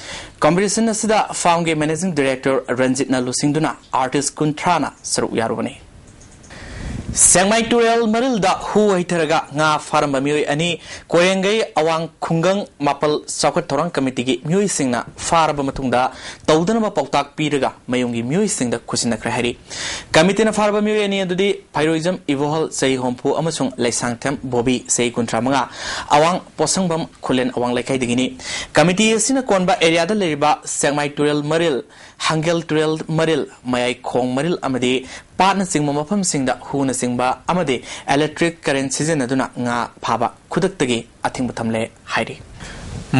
Competition ꯑꯁꯤꯗ Filmꯒꯤ Managing Director ꯔꯟꯖꯤꯠꯅ ꯂꯨꯆꯤꯡꯗꯨꯅ artist ꯀꯨꯟꯊ꯭ꯔꯥꯅ ꯁꯔꯨꯛ ꯌꯥꯔꯨꯕꯅꯤ꯫ ꯁꯦꯛꯃꯥꯏ ꯇꯨꯔꯦꯜ ꯃꯔꯤꯜꯗ ꯍꯨ ꯍꯩꯊꯔꯒ ꯉꯥ ꯐꯥꯔꯝꯕ ꯃꯤꯑꯣꯏ ꯑꯅꯤ ꯀꯣꯏꯔꯦꯡꯒꯩ ꯑꯋꯥꯡ ꯈꯨꯡꯒꯪ ꯃꯥꯄꯜ ꯆꯥꯎꯈꯠ ꯊꯧꯔꯥꯡ ꯀꯃꯤꯇꯤꯒꯤ ꯃꯤꯑꯣꯏꯁꯤꯡꯅ ꯐꯥꯔꯕ ꯃꯇꯨꯡꯗ ꯇꯧꯗꯅꯕ ꯄꯥꯎꯇꯥꯛ ꯄꯤꯔꯒ ꯃꯌꯨꯝꯒꯤ ꯃꯤꯑꯣꯏꯁꯤꯡꯗ ꯈꯨꯠꯁꯤꯟꯅꯈ꯭ꯔꯦ ꯍꯥꯏꯔꯤ꯫ ꯀꯃꯤꯇꯤꯅ ꯐꯥꯔꯕ ꯃꯤꯑꯣꯏ ꯑꯅꯤ ꯑꯗꯨꯗꯤ ꯐꯩꯔꯣꯏꯖꯝ ꯏꯕꯣꯍꯜ ꯆꯍꯤ ꯍꯨꯝꯐꯨ ꯑꯃꯁꯨꯡ ꯂꯩꯁꯥꯡꯊꯦꯝ ꯕꯣꯕꯤ ꯆꯍꯤ ꯀꯨꯟꯊ꯭ꯔꯥ ꯃꯉꯥ, ꯑꯋꯥꯡ ꯄꯣꯁꯪꯕꯝ ꯈꯨꯂꯦꯟ ꯑꯋꯥꯡ ꯂꯩꯀꯥꯏꯗꯒꯤꯅꯤ꯫ ꯀꯃꯤꯇꯤ ꯑꯁꯤꯅ ꯀꯣꯟꯕ ꯑꯦꯔꯤꯌꯥꯗ ꯂꯩꯔꯤꯕ ꯁꯦꯛꯃꯥꯏ ꯇꯨꯔꯦꯜ ꯃꯔꯤꯜ, ꯍꯥꯡꯒꯦꯜ ꯇꯨꯔꯦꯜ ꯃꯔꯤꯜ, ꯃꯌꯥꯏ ꯈꯣꯡ ꯃꯔꯤꯜ ꯑꯃꯗꯤ ꯄꯥꯠꯅꯆꯤꯡꯕ ꯃꯐꯝꯁꯤꯡꯗ ꯍꯨꯅꯆꯤꯡꯕ ꯑꯃꯗꯤ electric current ꯁꯤꯖꯤꯟꯅꯗꯨꯅ ꯉꯥ ꯐꯥꯕ ꯈꯨꯗꯛꯇꯒꯤ ꯑꯊꯤꯡꯕ ꯊꯝꯂꯦ ꯍꯥꯏꯔꯤ꯫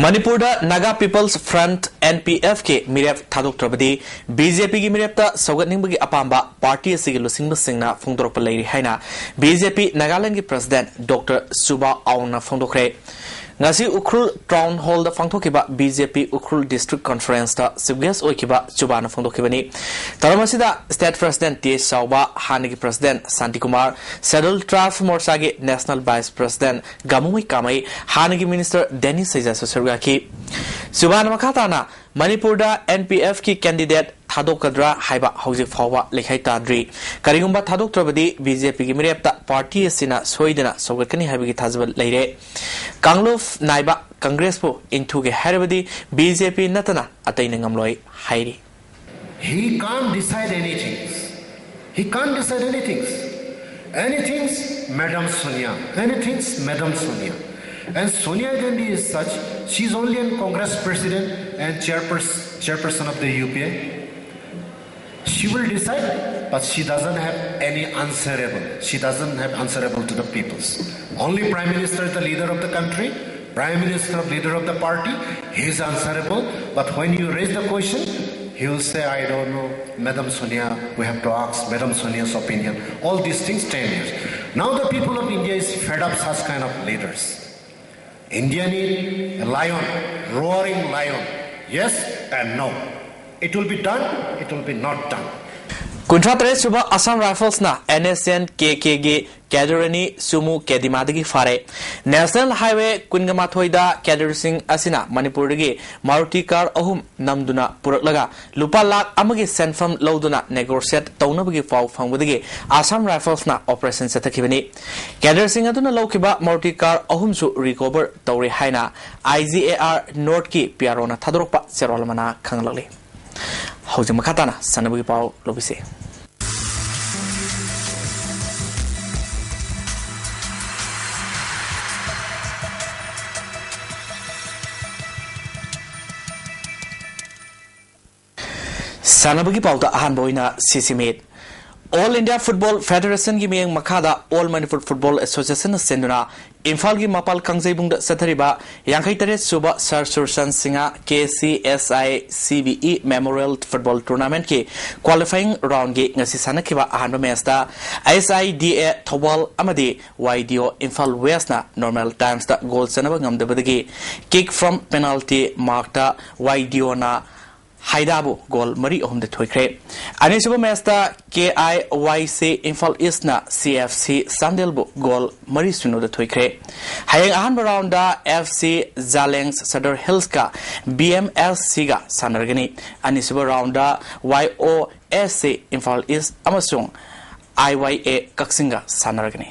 ꯃꯅꯤꯄꯨꯔꯗ Naga People's Front, N P F ꯀꯤ ꯃꯤꯔꯦꯞ ꯊꯥꯗꯣꯛꯇ꯭ꯔꯕꯗꯤ B J P ꯒꯤ ꯃꯤꯔꯦꯞꯇ ꯁꯧꯒꯠꯅꯤꯡꯕꯒꯤ ꯑꯄꯥꯝꯕ ꯄꯥꯔꯇꯤ ꯑꯁꯤꯒꯤ ꯂꯨꯆꯤꯡꯕꯁꯤꯡꯅ ꯐꯣꯡꯗꯣꯔꯛꯄ ꯂꯩꯔꯤ ꯍꯥꯏꯅ B J P ꯅꯥꯒꯥꯂꯦꯟꯒꯤ ꯄ꯭ꯔꯁꯤꯗꯦꯟꯠ ꯗꯣꯛꯇꯔ ꯁꯨꯕꯥ ꯑꯥꯎꯟꯅ ꯐꯣꯡꯗꯣꯛꯈ꯭ꯔꯦ꯫ ꯉꯁꯤ ꯎꯈ꯭ꯔꯨꯜ ꯇꯥꯎꯟ ꯍꯣꯜꯗ ꯄꯥꯡꯊꯣꯛꯈꯤꯕ B J P Ukhrul district ꯀꯣꯟꯐꯔꯦꯟꯁꯇ ꯆꯤꯐ ꯒꯦꯁ ꯑꯣꯏꯈꯤꯕ ꯁꯨꯕꯥꯅ ꯐꯣꯡꯗꯣꯛꯈꯤꯕꯅꯤ꯫ ꯊꯧꯔꯝ ꯑꯁꯤꯗ ꯁ꯭ꯇꯦꯠ ꯄ꯭ꯔꯁꯤꯗꯦꯟꯠ ꯇꯤ ꯑꯦꯁ ꯆꯥꯎꯕ, ꯍꯥꯟꯅꯒꯤ ꯄ꯭ꯔꯁꯤꯗꯦꯟꯠ ꯁꯥꯟꯇꯤꯀꯨꯃꯥꯔ, ꯁꯦꯗꯨꯜ ꯇ꯭ꯔꯥꯏꯕ ꯃꯣꯔꯆꯥꯒꯤ ꯅꯦꯁꯅꯦꯜ ꯚꯥꯏꯁ ꯄ꯭ꯔꯁꯤꯗꯦꯟꯠ ꯒꯥꯃꯨꯃꯩ ꯀꯥꯃꯩ, ꯍꯥꯟꯅꯒꯤ ꯃꯤꯅꯤꯁꯇꯔ ꯗꯦꯅꯤꯁ ꯁꯩꯖꯥꯁꯨ ꯁꯔꯨꯛ ꯌꯥꯈꯤ꯫ ꯁꯨꯕꯥꯅ ꯃꯈꯥ ꯇꯥꯅ ꯃꯅꯤꯄꯨꯔꯗ N P F ꯀꯤ ꯀꯦꯟꯗꯤꯗꯦꯠ ꯊꯥꯗꯣꯛꯀꯗ꯭ꯔꯥ ꯍꯥꯏꯕ ꯍꯧꯖꯤꯛ ꯐꯥꯎꯕ ꯂꯩꯈꯥꯏ ꯇꯥꯗ꯭ꯔꯤ꯫ ꯀꯔꯤꯒꯨꯝꯕ ꯊꯥꯗꯣꯛꯇ꯭ꯔꯕꯗꯤ B J P ꯒꯤ ꯃꯤꯔꯦꯞꯇ ꯄꯥꯔꯇꯤ ꯑꯁꯤꯅ ꯁꯣꯏꯗꯅ ꯁꯧꯒꯠꯀꯅꯤ ꯍꯥꯏꯕꯒꯤ ꯊꯥꯖꯕ ꯂꯩꯔꯦ꯫ ꯀꯥꯡꯂꯨꯞ ꯅꯥꯏꯕ ꯀꯪꯒ꯭ꯔꯦꯁꯄꯨ ꯏꯟꯊꯨꯒꯦ ꯍꯥꯏꯔꯕꯗꯤ B J P ꯅꯠꯇꯅ ꯑꯇꯩꯅ ꯉꯝꯂꯣꯏ ꯍꯥꯏꯔꯤ꯫ He can't decide anything. He can't decide anything. Anything's Madam Sonia. Anything's Madam Sonia. And Sonia Gandhi is such, she's only a Congress president and chairperson, chairperson of the U P A. She will decide, but she doesn't have any answerable. She doesn't have answerable to the peoples. Only Prime Minister is the leader of the country. Prime Minister of leader of the party, he is answerable. But when you raise the question, he will say, "I don't know, Madam Sonia, we have to ask Madam Sonia's opinion." All these things, ten years. Now the people of India is fed up such kind of leaders. India need a lion, roaring lion. Yes and no. It will be done, it will be not done. ꯀꯨꯟꯊ꯭ꯔꯥ ꯇꯔꯦꯠ ꯁꯨꯕ Assam ꯔꯥꯏꯐꯜꯁꯅ NSCN-K K-ꯒꯤ cadre ꯑꯅꯤ ꯁꯨꯃꯨ ꯀꯦꯗꯤꯃꯥꯗꯒꯤ ꯐꯥꯔꯦ꯫ National highway ꯀꯨꯟꯒ ꯃꯥꯊꯣꯏꯗ ꯀꯦꯗꯔꯁꯤꯡ ꯑꯁꯤꯅ ꯃꯅꯤꯄꯨꯔꯗꯒꯤ Maruti car ꯑꯍꯨꯝ ꯅꯝꯗꯨꯅ ꯄꯨꯔꯛꯂꯒ ꯂꯨꯄꯥ ꯂꯥꯈ ꯑꯃꯒꯤ ꯁꯦꯟꯐꯝ ꯂꯧꯗꯨꯅ ꯅꯦꯒꯣꯁꯤꯌꯦꯠ ꯇꯧꯅꯕꯒꯤ ꯄꯥꯎ ꯐꯪꯕꯗꯒꯤ ꯑꯁꯥꯝ ꯔꯥꯏꯐꯜꯁꯅ ꯑꯣꯄꯔꯦꯁꯟ ꯆꯠꯊꯈꯤꯕꯅꯤ꯫ ꯀꯦꯗꯔꯁꯤꯡ ꯑꯗꯨꯅ ꯂꯧꯈꯤꯕ ꯃꯥꯔꯨꯇꯤ ꯀꯥꯔ ꯑꯍꯨꯝꯁꯨ ꯔꯤꯀꯣꯚꯔ ꯇꯧꯔꯦ ꯍꯥꯏꯅ IGAR North-ꯀꯤ PRO-ꯅ ꯊꯥꯗꯣꯔꯛꯄ ꯆꯦꯔꯣꯜ ꯑꯃꯅ ꯈꯪꯍꯜꯂꯛꯂꯤ꯫ ꯍꯧꯖꯤꯛ ꯃꯈꯥ ꯇꯥꯅ ꯁꯥꯟꯅꯕꯒꯤ ꯄꯥꯎ ꯂꯧꯕꯤꯁꯤ꯫ ꯁꯥꯟꯅꯕꯒꯤ ꯄꯥꯎꯗ ꯑꯍꯥꯟꯕ ꯑꯣꯏꯅ ꯁꯤꯁꯤꯃꯤꯠ꯫ All India Football Federation-ꯒꯤ ꯃꯤꯠꯌꯦꯡ ꯃꯈꯥꯗ All Manipur Football Association-ꯅ ꯁꯤꯟꯗꯨꯅ ꯏꯝꯐꯥꯜꯒꯤ ꯃꯄꯥꯜ ꯀꯥꯡꯖꯩꯕꯨꯡꯗ ꯆꯠꯊꯔꯤꯕ ꯌꯥꯡꯈꯩ ꯇꯔꯦꯠ ꯁꯨꯕ sir Surchan Singh KCSI CBE Memorial Football Tournament-ꯀꯤ qualifying round-ꯒꯤ ꯉꯁꯤ ꯁꯥꯟꯅꯈꯤꯕ ꯑꯍꯥꯟꯕ ꯃꯦꯆꯇ SIDA ꯊꯧꯕꯥꯜ ꯑꯃꯗꯤ YDO ꯏꯝꯐꯥꯜ West-ꯅ normal times-ꯇ ꯒꯣꯜ ꯆꯟꯅꯕ ꯉꯝꯗꯕꯗꯒꯤ kick from penalty mark-ꯇ YDO-ꯅ ꯍꯥꯏꯗꯥꯕꯨ ꯒꯣꯜ ꯃꯔꯤ ꯑꯍꯨꯝꯗ ꯊꯣꯏꯈ꯭ꯔꯦ꯫ ꯑꯅꯤꯁꯨꯕ ꯃꯦꯆꯇ KIYC ꯏꯝꯐꯥꯜ East-ꯅ CFC ꯆꯥꯟꯗꯦꯜꯕꯨ ꯒꯣꯜ ꯃꯔꯤ ꯁꯤꯅꯣꯗ ꯊꯣꯏꯈ꯭ꯔꯦ꯫ ꯍꯌꯦꯡ ꯑꯍꯥꯟꯕ round-ꯗ FC Zaleng Sadar Hills-ꯀ BMSC-ꯒ ꯁꯥꯟꯅꯔꯒꯅꯤ꯫ ꯑꯅꯤꯁꯨꯕ round-ꯗ YOSC ꯏꯝꯐꯥꯜ East ꯑꯃꯁꯨꯡ IYA ꯀꯛꯆꯤꯡꯒ ꯁꯥꯟꯅꯔꯒꯅꯤ꯫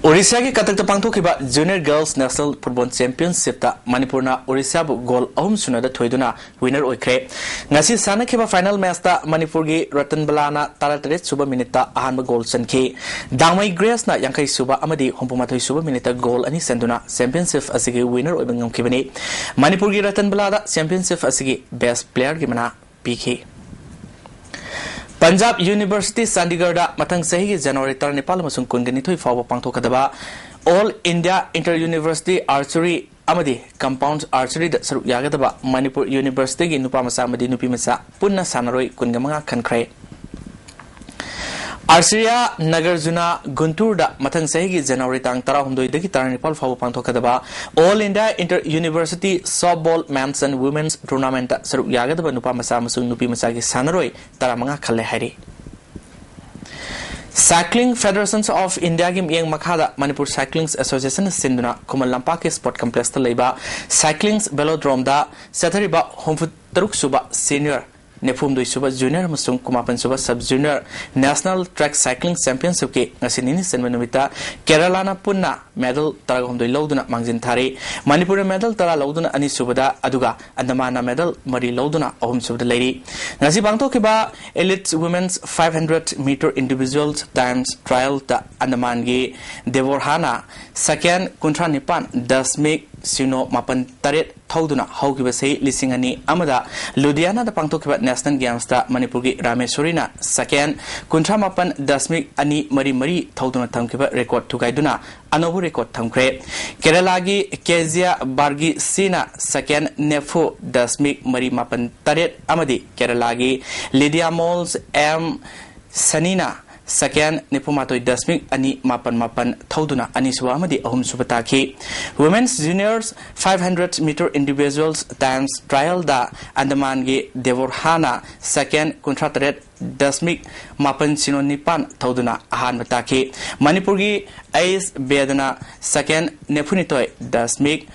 ꯑꯣꯔꯤꯁꯥꯒꯤ ꯀꯇꯛꯇ ꯄꯥꯡꯊꯣꯛꯈꯤꯕ Junior Girls National Football Championship-ꯇ ꯃꯅꯤꯄꯨꯔꯅ ꯑꯣꯔꯤꯁꯥꯕꯨ ꯒꯣꯜ ꯑꯍꯨꯝ ꯁꯤꯅꯣꯗ ꯊꯣꯏꯗꯨꯅ winner ꯑꯣꯏꯈ꯭ꯔꯦ꯫ ꯉꯁꯤ ꯁꯥꯟꯅꯈꯤꯕ final match-ꯇ ꯃꯅꯤꯄꯨꯔꯒꯤ ꯔꯇꯟ ꯕꯂꯥꯅ ꯇꯔꯥꯇꯔꯦꯠ ꯁꯨꯕ minute-ꯇ ꯑꯍꯥꯟꯕ ꯒꯣꯜ ꯆꯟꯈꯤ꯫ ꯗꯥꯡꯃꯩ ꯒ꯭ꯔꯦꯁꯅ ꯌꯥꯡꯈꯩ ꯁꯨꯕ ꯑꯃꯗꯤ ꯍꯨꯝꯐꯨ ꯃꯥꯊꯣꯏ ꯁꯨꯕ minute-ꯇ ꯒꯣꯜ ꯑꯅꯤ ꯆꯟꯗꯨꯅ championship ꯑꯁꯤꯒꯤ winner ꯑꯣꯏꯕ ꯉꯝꯈꯤꯕꯅꯤ꯫ ꯃꯅꯤꯄꯨꯔꯒꯤ ꯔꯇꯟ ꯕꯂꯥꯗ championship ꯑꯁꯤꯒꯤ best player-ꯒꯤ ꯃꯅꯥ ꯄꯤꯈꯤ꯫ ꯄꯟꯖꯥꯕ University ꯆꯥꯟꯗꯤꯒꯔꯗ ꯃꯊꯪ ꯆꯍꯤꯒꯤ January ꯇꯔꯥꯅꯤꯄꯥꯜ ꯑꯃꯁꯨꯡ ꯀꯨꯟꯒ ꯅꯤꯊꯣꯏ ꯐꯥꯎꯕ ꯄꯥꯡꯊꯣꯛꯀꯗꯕ All India Inter University Archery ꯑꯃꯗꯤ Compound Archery-ꯗ ꯁꯔꯨꯛ ꯌꯥꯒꯗꯕ ꯃꯅꯤꯄꯨꯔ University-ꯒꯤ ꯅꯨꯄꯥ ꯃꯆꯥ ꯑꯃꯗꯤ ꯅꯨꯄꯤ ꯃꯆꯥ ꯄꯨꯟꯅ ꯁꯥꯟꯅꯔꯣꯏ ꯀꯨꯟꯒ ꯃꯉꯥ ꯈꯟꯈ꯭ꯔꯦ꯫ ꯑꯥꯔꯁꯤꯌꯥ ꯅꯒꯔꯖꯨꯅꯥ ꯒꯨꯟꯇꯨꯔꯗ ꯃꯊꯪ ꯆꯍꯤꯒꯤ ꯖꯅꯋꯥꯔꯤ ꯇꯥꯡ ꯇꯔꯥꯍꯨꯝꯗꯣꯏꯗꯒꯤ ꯇꯔꯥꯅꯤꯄꯥꯜ ꯐꯥꯎꯕ ꯄꯥꯡꯊꯣꯛꯀꯗꯕ All India Inter University Softball Men's and Women's Tournamentꯇ ꯁꯔꯨꯛ ꯌꯥꯒꯗꯕ ꯅꯨꯄꯥ ꯃꯆꯥ ꯑꯃꯁꯨꯡ ꯅꯨꯄꯤ ꯃꯆꯥꯒꯤ ꯁꯥꯟꯅꯔꯣꯏ ꯇꯔꯥꯃꯉꯥ ꯈꯜꯂꯦ ꯍꯥꯏꯔꯤ꯫ Cycling Federations of Indiaꯒꯤ ꯃꯤꯠꯌꯦꯡ ꯃꯈꯥꯗ ꯃꯅꯤꯄꯨꯔ Cycling Associationꯅ ꯁꯤꯟꯗꯨꯅ ꯈꯨꯃꯟ ꯂꯝꯄꯥꯛꯀꯤ Sport Complexꯇ ꯂꯩꯕ Cycling Velodromeꯗ ꯆꯠꯊꯔꯤꯕ ꯍꯨꯝꯐꯨ ꯇꯔꯨꯛ ꯁꯨꯕ Senior, ꯅꯤꯐꯨ ꯍꯨꯝꯗꯣꯏ ꯁꯨꯕ Junior ꯑꯃꯁꯨꯡ ꯀꯨꯟꯃꯥꯄꯟ ꯁꯨꯕ Sub Junior National Track Cycling Championshipꯀꯤ ꯉꯁꯤ ꯅꯤꯅꯤ ꯆꯟꯕ ꯅꯨꯃꯤꯠꯇ ꯀꯦꯔꯂꯥꯅ ꯄꯨꯟꯅ medal ꯇꯔꯥꯍꯨꯝꯗꯣꯏ ꯂꯧꯗꯨꯅ ꯃꯥꯡꯖꯤꯟ ꯊꯥꯔꯤ꯫ ꯃꯅꯤꯄꯨꯔꯅ medal ꯇꯔꯥ ꯂꯧꯗꯨꯅ ꯑꯅꯤꯁꯨꯕꯗ, ꯑꯗꯨꯒ ꯑꯟꯗꯃꯥꯟꯅ medal ꯃꯔꯤ ꯂꯧꯗꯨꯅ ꯑꯍꯨꯝꯁꯨꯕꯗ ꯂꯩꯔꯤ꯫ ꯉꯁꯤ ꯄꯥꯡꯊꯣꯛꯈꯤꯕ Elite Women's five hundred meter individual times trialꯇ ꯑꯟꯗꯃꯥꯟꯒꯤ ꯗꯦꯕꯣꯔꯍꯥꯅ second ꯀꯨꯟꯊ꯭ꯔꯥ ꯅꯤꯄꯥꯟ ꯗꯁꯃꯤꯛ ꯁꯤꯅꯣ ꯃꯥꯄꯟ ꯇꯔꯦꯠ ꯊꯧꯗꯨꯅ ꯍꯧꯈꯤꯕ ꯆꯍꯤ ꯂꯤꯁꯤꯡ ꯑꯅꯤ ꯑꯃꯗ ꯂꯨꯙꯤꯌꯥꯅꯥꯗ ꯄꯥꯡꯊꯣꯛꯈꯤꯕ National Gamesꯇ ꯃꯅꯤꯄꯨꯔꯒꯤ ꯔꯥꯃꯦꯁꯣꯔꯤꯅ second ꯀꯨꯟꯊ꯭ꯔꯥ ꯃꯥꯄꯟ ꯗꯁꯃꯤꯛ ꯑꯅꯤ ꯃꯔꯤ ꯃꯔꯤ ꯊꯧꯗꯨꯅ ꯊꯝꯈꯤꯕ record ꯊꯨꯒꯥꯏꯗꯨꯅ ꯑꯅꯧꯕ record ꯊꯝꯈ꯭ꯔꯦ꯫ ꯀꯦꯔꯂꯥꯒꯤ ꯀꯦꯖꯤꯌꯥ ꯕꯥꯔꯒꯤꯁꯤꯅ second ꯅꯤꯐꯨ ꯗꯁꯃꯤꯛ ꯃꯔꯤ ꯃꯥꯄꯟ ꯇꯔꯦꯠ ꯑꯃꯗꯤ ꯀꯦꯔꯂꯥꯒꯤ ꯂꯤꯗꯤꯌꯥ ꯃꯣꯜꯁ ꯑꯦꯝ ꯁꯅꯤꯅ second ꯅꯤꯐꯨꯃꯥꯊꯣꯏ ꯗꯁꯃꯤꯛ ꯑꯅꯤ ꯃꯥꯄꯟ ꯃꯥꯄꯟ ꯊꯧꯗꯨꯅ ꯑꯅꯤꯁꯨꯕ ꯑꯃꯗꯤ ꯑꯍꯨꯝꯁꯨꯕ ꯇꯥꯈꯤ꯫ Women's Juniors five hundred meter individuals times trialꯗ ꯑꯟꯗꯃꯥꯟꯒꯤ ꯗꯦꯕꯣꯔꯍꯥꯅ second ꯀꯨꯟꯊ꯭ꯔꯥ ꯇꯔꯦꯠ ꯗꯁꯃꯤꯛ ꯃꯥꯄꯟ ꯁꯤꯅꯣ ꯅꯤꯄꯥꯟ ꯊꯧꯗꯨꯅ ꯑꯍꯥꯟꯕ ꯇꯥꯈꯤ꯫ ꯃꯅꯤꯄꯨꯔꯒꯤ ꯑꯩꯁ ꯕꯦꯗꯅ second ꯅꯤꯐꯨꯅꯤꯊꯣꯏ ꯗꯁꯃꯤꯛ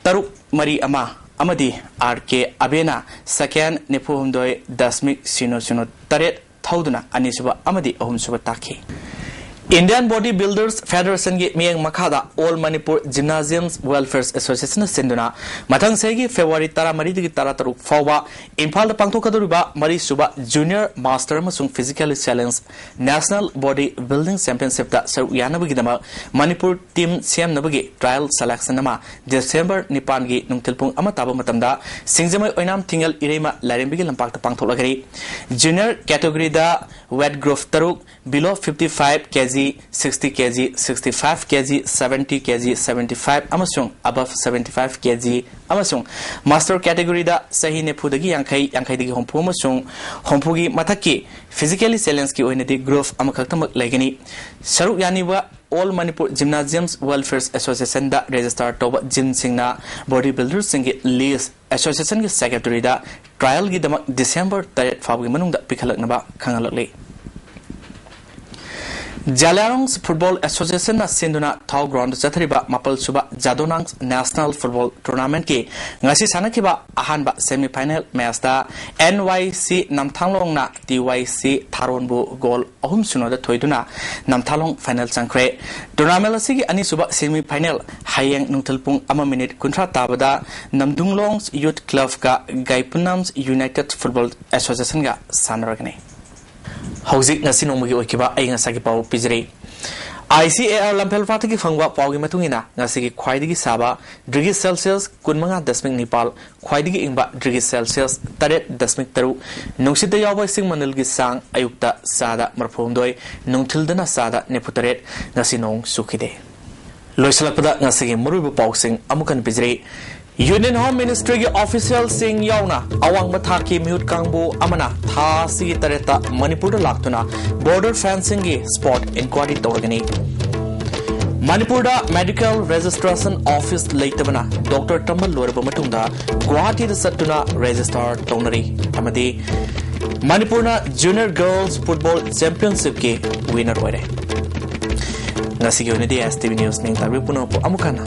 ꯇꯔꯨꯛ ꯃꯔꯤ ꯑꯃ ꯑꯃꯗꯤ ꯑꯥꯔ ꯀꯦ ꯑꯕꯦꯅ second ꯅꯤꯐꯨ ꯍꯨꯝꯗꯣꯏ ꯗꯁꯃꯤꯛ ꯁꯤꯅꯣ ꯁꯤꯅꯣ ꯇꯔꯦꯠ ꯊꯧꯗꯨꯅ ꯑꯅꯤꯁꯨꯕ ꯑꯃꯗꯤ ꯑꯍꯨꯝꯁꯨꯕ ꯇꯥꯈꯤ꯫ Indian Body Builders Federationꯒꯤ ꯃꯤꯠꯌꯦꯡ ꯃꯈꯥꯗ All Manipur Gymnasium Welfare Associationꯅ ꯁꯤꯟꯗꯨꯅ ꯃꯊꯪ ꯆꯍꯤꯒꯤ February ꯇꯔꯥꯃꯔꯤꯗꯒꯤ ꯇꯔꯥꯇꯔꯨꯛ ꯐꯥꯎꯕ ꯏꯝꯐꯥꯜꯗ ꯄꯥꯡꯊꯣꯛꯀꯗꯧꯔꯤꯕ ꯃꯔꯤꯁꯨꯕ Junior Master ꯑꯃꯁꯨꯡ Physically Challenged National Body Building Championshipꯇ ꯁꯔꯨꯛ ꯌꯥꯅꯕꯒꯤꯗꯃꯛ ꯃꯅꯤꯄꯨꯔ team ꯁꯦꯝꯅꯕꯒꯤ trial selection ꯑꯃ December ꯅꯤꯄꯥꯟꯒꯤ ꯅꯨꯡꯊꯤꯜ ꯄꯨꯡ ꯑꯃ ꯇꯥꯕ ꯃꯇꯝꯗ ꯁꯤꯡꯖꯃꯩ ꯑꯣꯏꯅꯥꯝ ꯊꯤꯡꯉꯦꯜ ꯏꯔꯩꯃ ꯂꯥꯏꯔꯦꯝꯕꯤꯒꯤ ꯂꯝꯄꯥꯛꯇ ꯄꯥꯡꯊꯣꯛꯂꯒꯅꯤ꯫ Junior categoryꯗ weight group ꯇꯔꯨꯛ, below fifty five K G sixty kg, sixty-five kg, seventy kg, seventy-five ꯑꯃꯁꯨꯡ above seventy-five kg ꯑꯃꯁꯨꯡ master categoryꯗ ꯆꯍꯤ ꯅꯤꯐꯨꯗꯒꯤ ꯌꯥꯡꯈꯩ, ꯌꯥꯡꯈꯩꯗꯒꯤ ꯍꯨꯝꯐꯨ ꯑꯃꯁꯨꯡ ꯍꯨꯝꯐꯨꯒꯤ ꯃꯊꯛꯀꯤ physically challengeꯀꯤ ꯑꯣꯏꯅꯗꯤ group ꯑꯃꯈꯛꯇꯃꯛ ꯂꯩꯒꯅꯤ꯫ ꯁꯔꯨꯛ ꯌꯥꯅꯤꯕ All Manipur Gymnasiums Welfare Associationꯗ register ꯇꯧꯕ gymꯁꯤꯡꯅ body builderꯁꯤꯡꯒꯤ list associationꯒꯤ secretaryꯗ trialꯒꯤꯗꯃꯛ December ꯇꯔꯦꯠ ꯐꯥꯎꯕꯒꯤ ꯃꯅꯨꯡꯗ ꯄꯤꯈꯠꯂꯛꯅꯕ ꯈꯪꯍꯜꯂꯛꯂꯤ꯫ ꯖꯥꯂꯤꯌꯥꯡꯔꯣꯡ Football Associationꯅ ꯁꯤꯟꯗꯨꯅ ꯊꯥꯎ groundꯗ ꯆꯠꯊꯔꯤꯕ ꯃꯥꯄꯜ ꯁꯨꯕ ꯖꯥꯗꯣꯅꯥꯡ National Football Tournamentꯀꯤ ꯉꯁꯤ ꯁꯥꯟꯅꯈꯤꯕ ꯑꯍꯥꯟꯕ semi final matchꯇ NYC ꯅꯝꯊꯥꯡꯂꯣꯡꯅ TYC ꯊꯥꯔꯣꯟꯕꯨ goal ꯑꯍꯨꯝ ꯁꯤꯅꯣꯗ ꯊꯣꯏꯗꯨꯅ ꯅꯝꯊꯥꯂꯣꯡ final ꯆꯪꯈ꯭ꯔꯦ꯫ Tournament ꯑꯁꯤꯒꯤ ꯑꯅꯤꯁꯨꯕ semi final ꯍꯌꯦꯡ ꯅꯨꯡꯊꯤꯜ ꯄꯨꯡ ꯑꯃ minute ꯀꯨꯟꯊ꯭ꯔꯥ ꯇꯥꯕꯗ ꯅꯝꯗꯨꯡꯂꯣꯡ Youth Clubꯀ ꯒꯥꯏꯄꯨꯅꯥꯝ United Football Associationꯒ ꯁꯥꯟꯅꯔꯒꯅꯤ꯫ ꯍꯧꯖꯤꯛ ꯉꯁꯤ ꯅꯣꯡꯃꯒꯤ ꯑꯣꯏꯈꯤꯕ ꯑꯏꯪ ꯑꯁꯥꯒꯤ ꯄꯥꯎ ꯄꯤꯖꯔꯤ꯫ ICAR ꯂꯝꯐꯦꯜ ꯄꯥꯠꯇꯒꯤ ꯐꯪꯕ ꯄꯥꯎꯒꯤ ꯃꯇꯨꯡ ꯏꯟꯅ ꯉꯁꯤꯒꯤ ꯈ꯭ꯋꯥꯏꯗꯒꯤ ꯁꯥꯕ degree Celsius ꯀꯨꯟꯃꯉꯥ ꯗꯁꯃꯤꯛ ꯅꯤꯄꯥꯜ, ꯈ꯭ꯋꯥꯏꯗꯒꯤ ꯏꯪꯕ degree Celsius ꯇꯔꯦꯠ ꯗꯁꯃꯤꯛ ꯇꯔꯨꯛ, ꯅꯨꯡꯁꯤꯠꯇ ꯌꯥꯎꯕ ꯏꯁꯤꯡ ꯃꯅꯤꯜꯒꯤ ꯆꯥꯡ ꯑꯌꯨꯛꯇ ꯆꯥꯗ ꯃꯔꯤꯐꯨꯍꯨꯝꯗꯣꯏ, ꯅꯨꯡꯊꯤꯜꯗꯅ ꯆꯥꯗ ꯅꯤꯐꯨꯇꯔꯦꯠ꯫ ꯉꯁꯤ ꯅꯣꯡ ꯆꯨꯈꯤꯗꯦ꯫ ꯂꯣꯏꯁꯤꯜꯂꯛꯄꯗ ꯉꯁꯤꯒꯤ ꯃꯔꯨꯑꯣꯏꯕ ꯄꯥꯎꯁꯤꯡ ꯑꯃꯨꯛ ꯍꯟꯅ ꯄꯤꯖꯔꯤ꯫ Union Home Ministryꯒꯤ officialꯁꯤꯡ ꯌꯥꯎꯅ ꯑꯋꯥꯡꯕ ꯊꯥꯛꯀꯤ ꯃꯤꯍꯨꯠ ꯀꯥꯡꯕꯨ ꯑꯃꯅ ꯊꯥ ꯑꯁꯤꯒꯤ ꯇꯔꯦꯠꯇ ꯃꯅꯤꯄꯨꯔꯗ ꯂꯥꯛꯇꯨꯅ border fencingꯒꯤ spot inquiry ꯇꯧꯔꯒꯅꯤ꯫ ꯃꯅꯤꯄꯨꯔꯗ medical registration office ꯂꯩꯇꯕꯅ doctor ꯇꯝꯕ ꯂꯣꯏꯔꯕ ꯃꯇꯨꯡꯗ ꯒꯨꯋꯥꯍꯥꯇꯤꯗ ꯆꯠꯇꯨꯅ register ꯇꯧꯅꯔꯤ ꯑꯃꯗꯤ ꯃꯅꯤꯄꯨꯔꯅ Junior Girls Football Championshipꯀꯤ winner ꯑꯣꯏꯔꯦ꯫ ꯉꯁꯤꯒꯤ ꯑꯣꯏꯅꯗꯤ STV News ꯅꯤꯡꯇꯥꯕꯤ ꯄꯨꯝꯅꯃꯛꯄꯨ ꯑꯃꯨꯛ ꯍꯟꯅ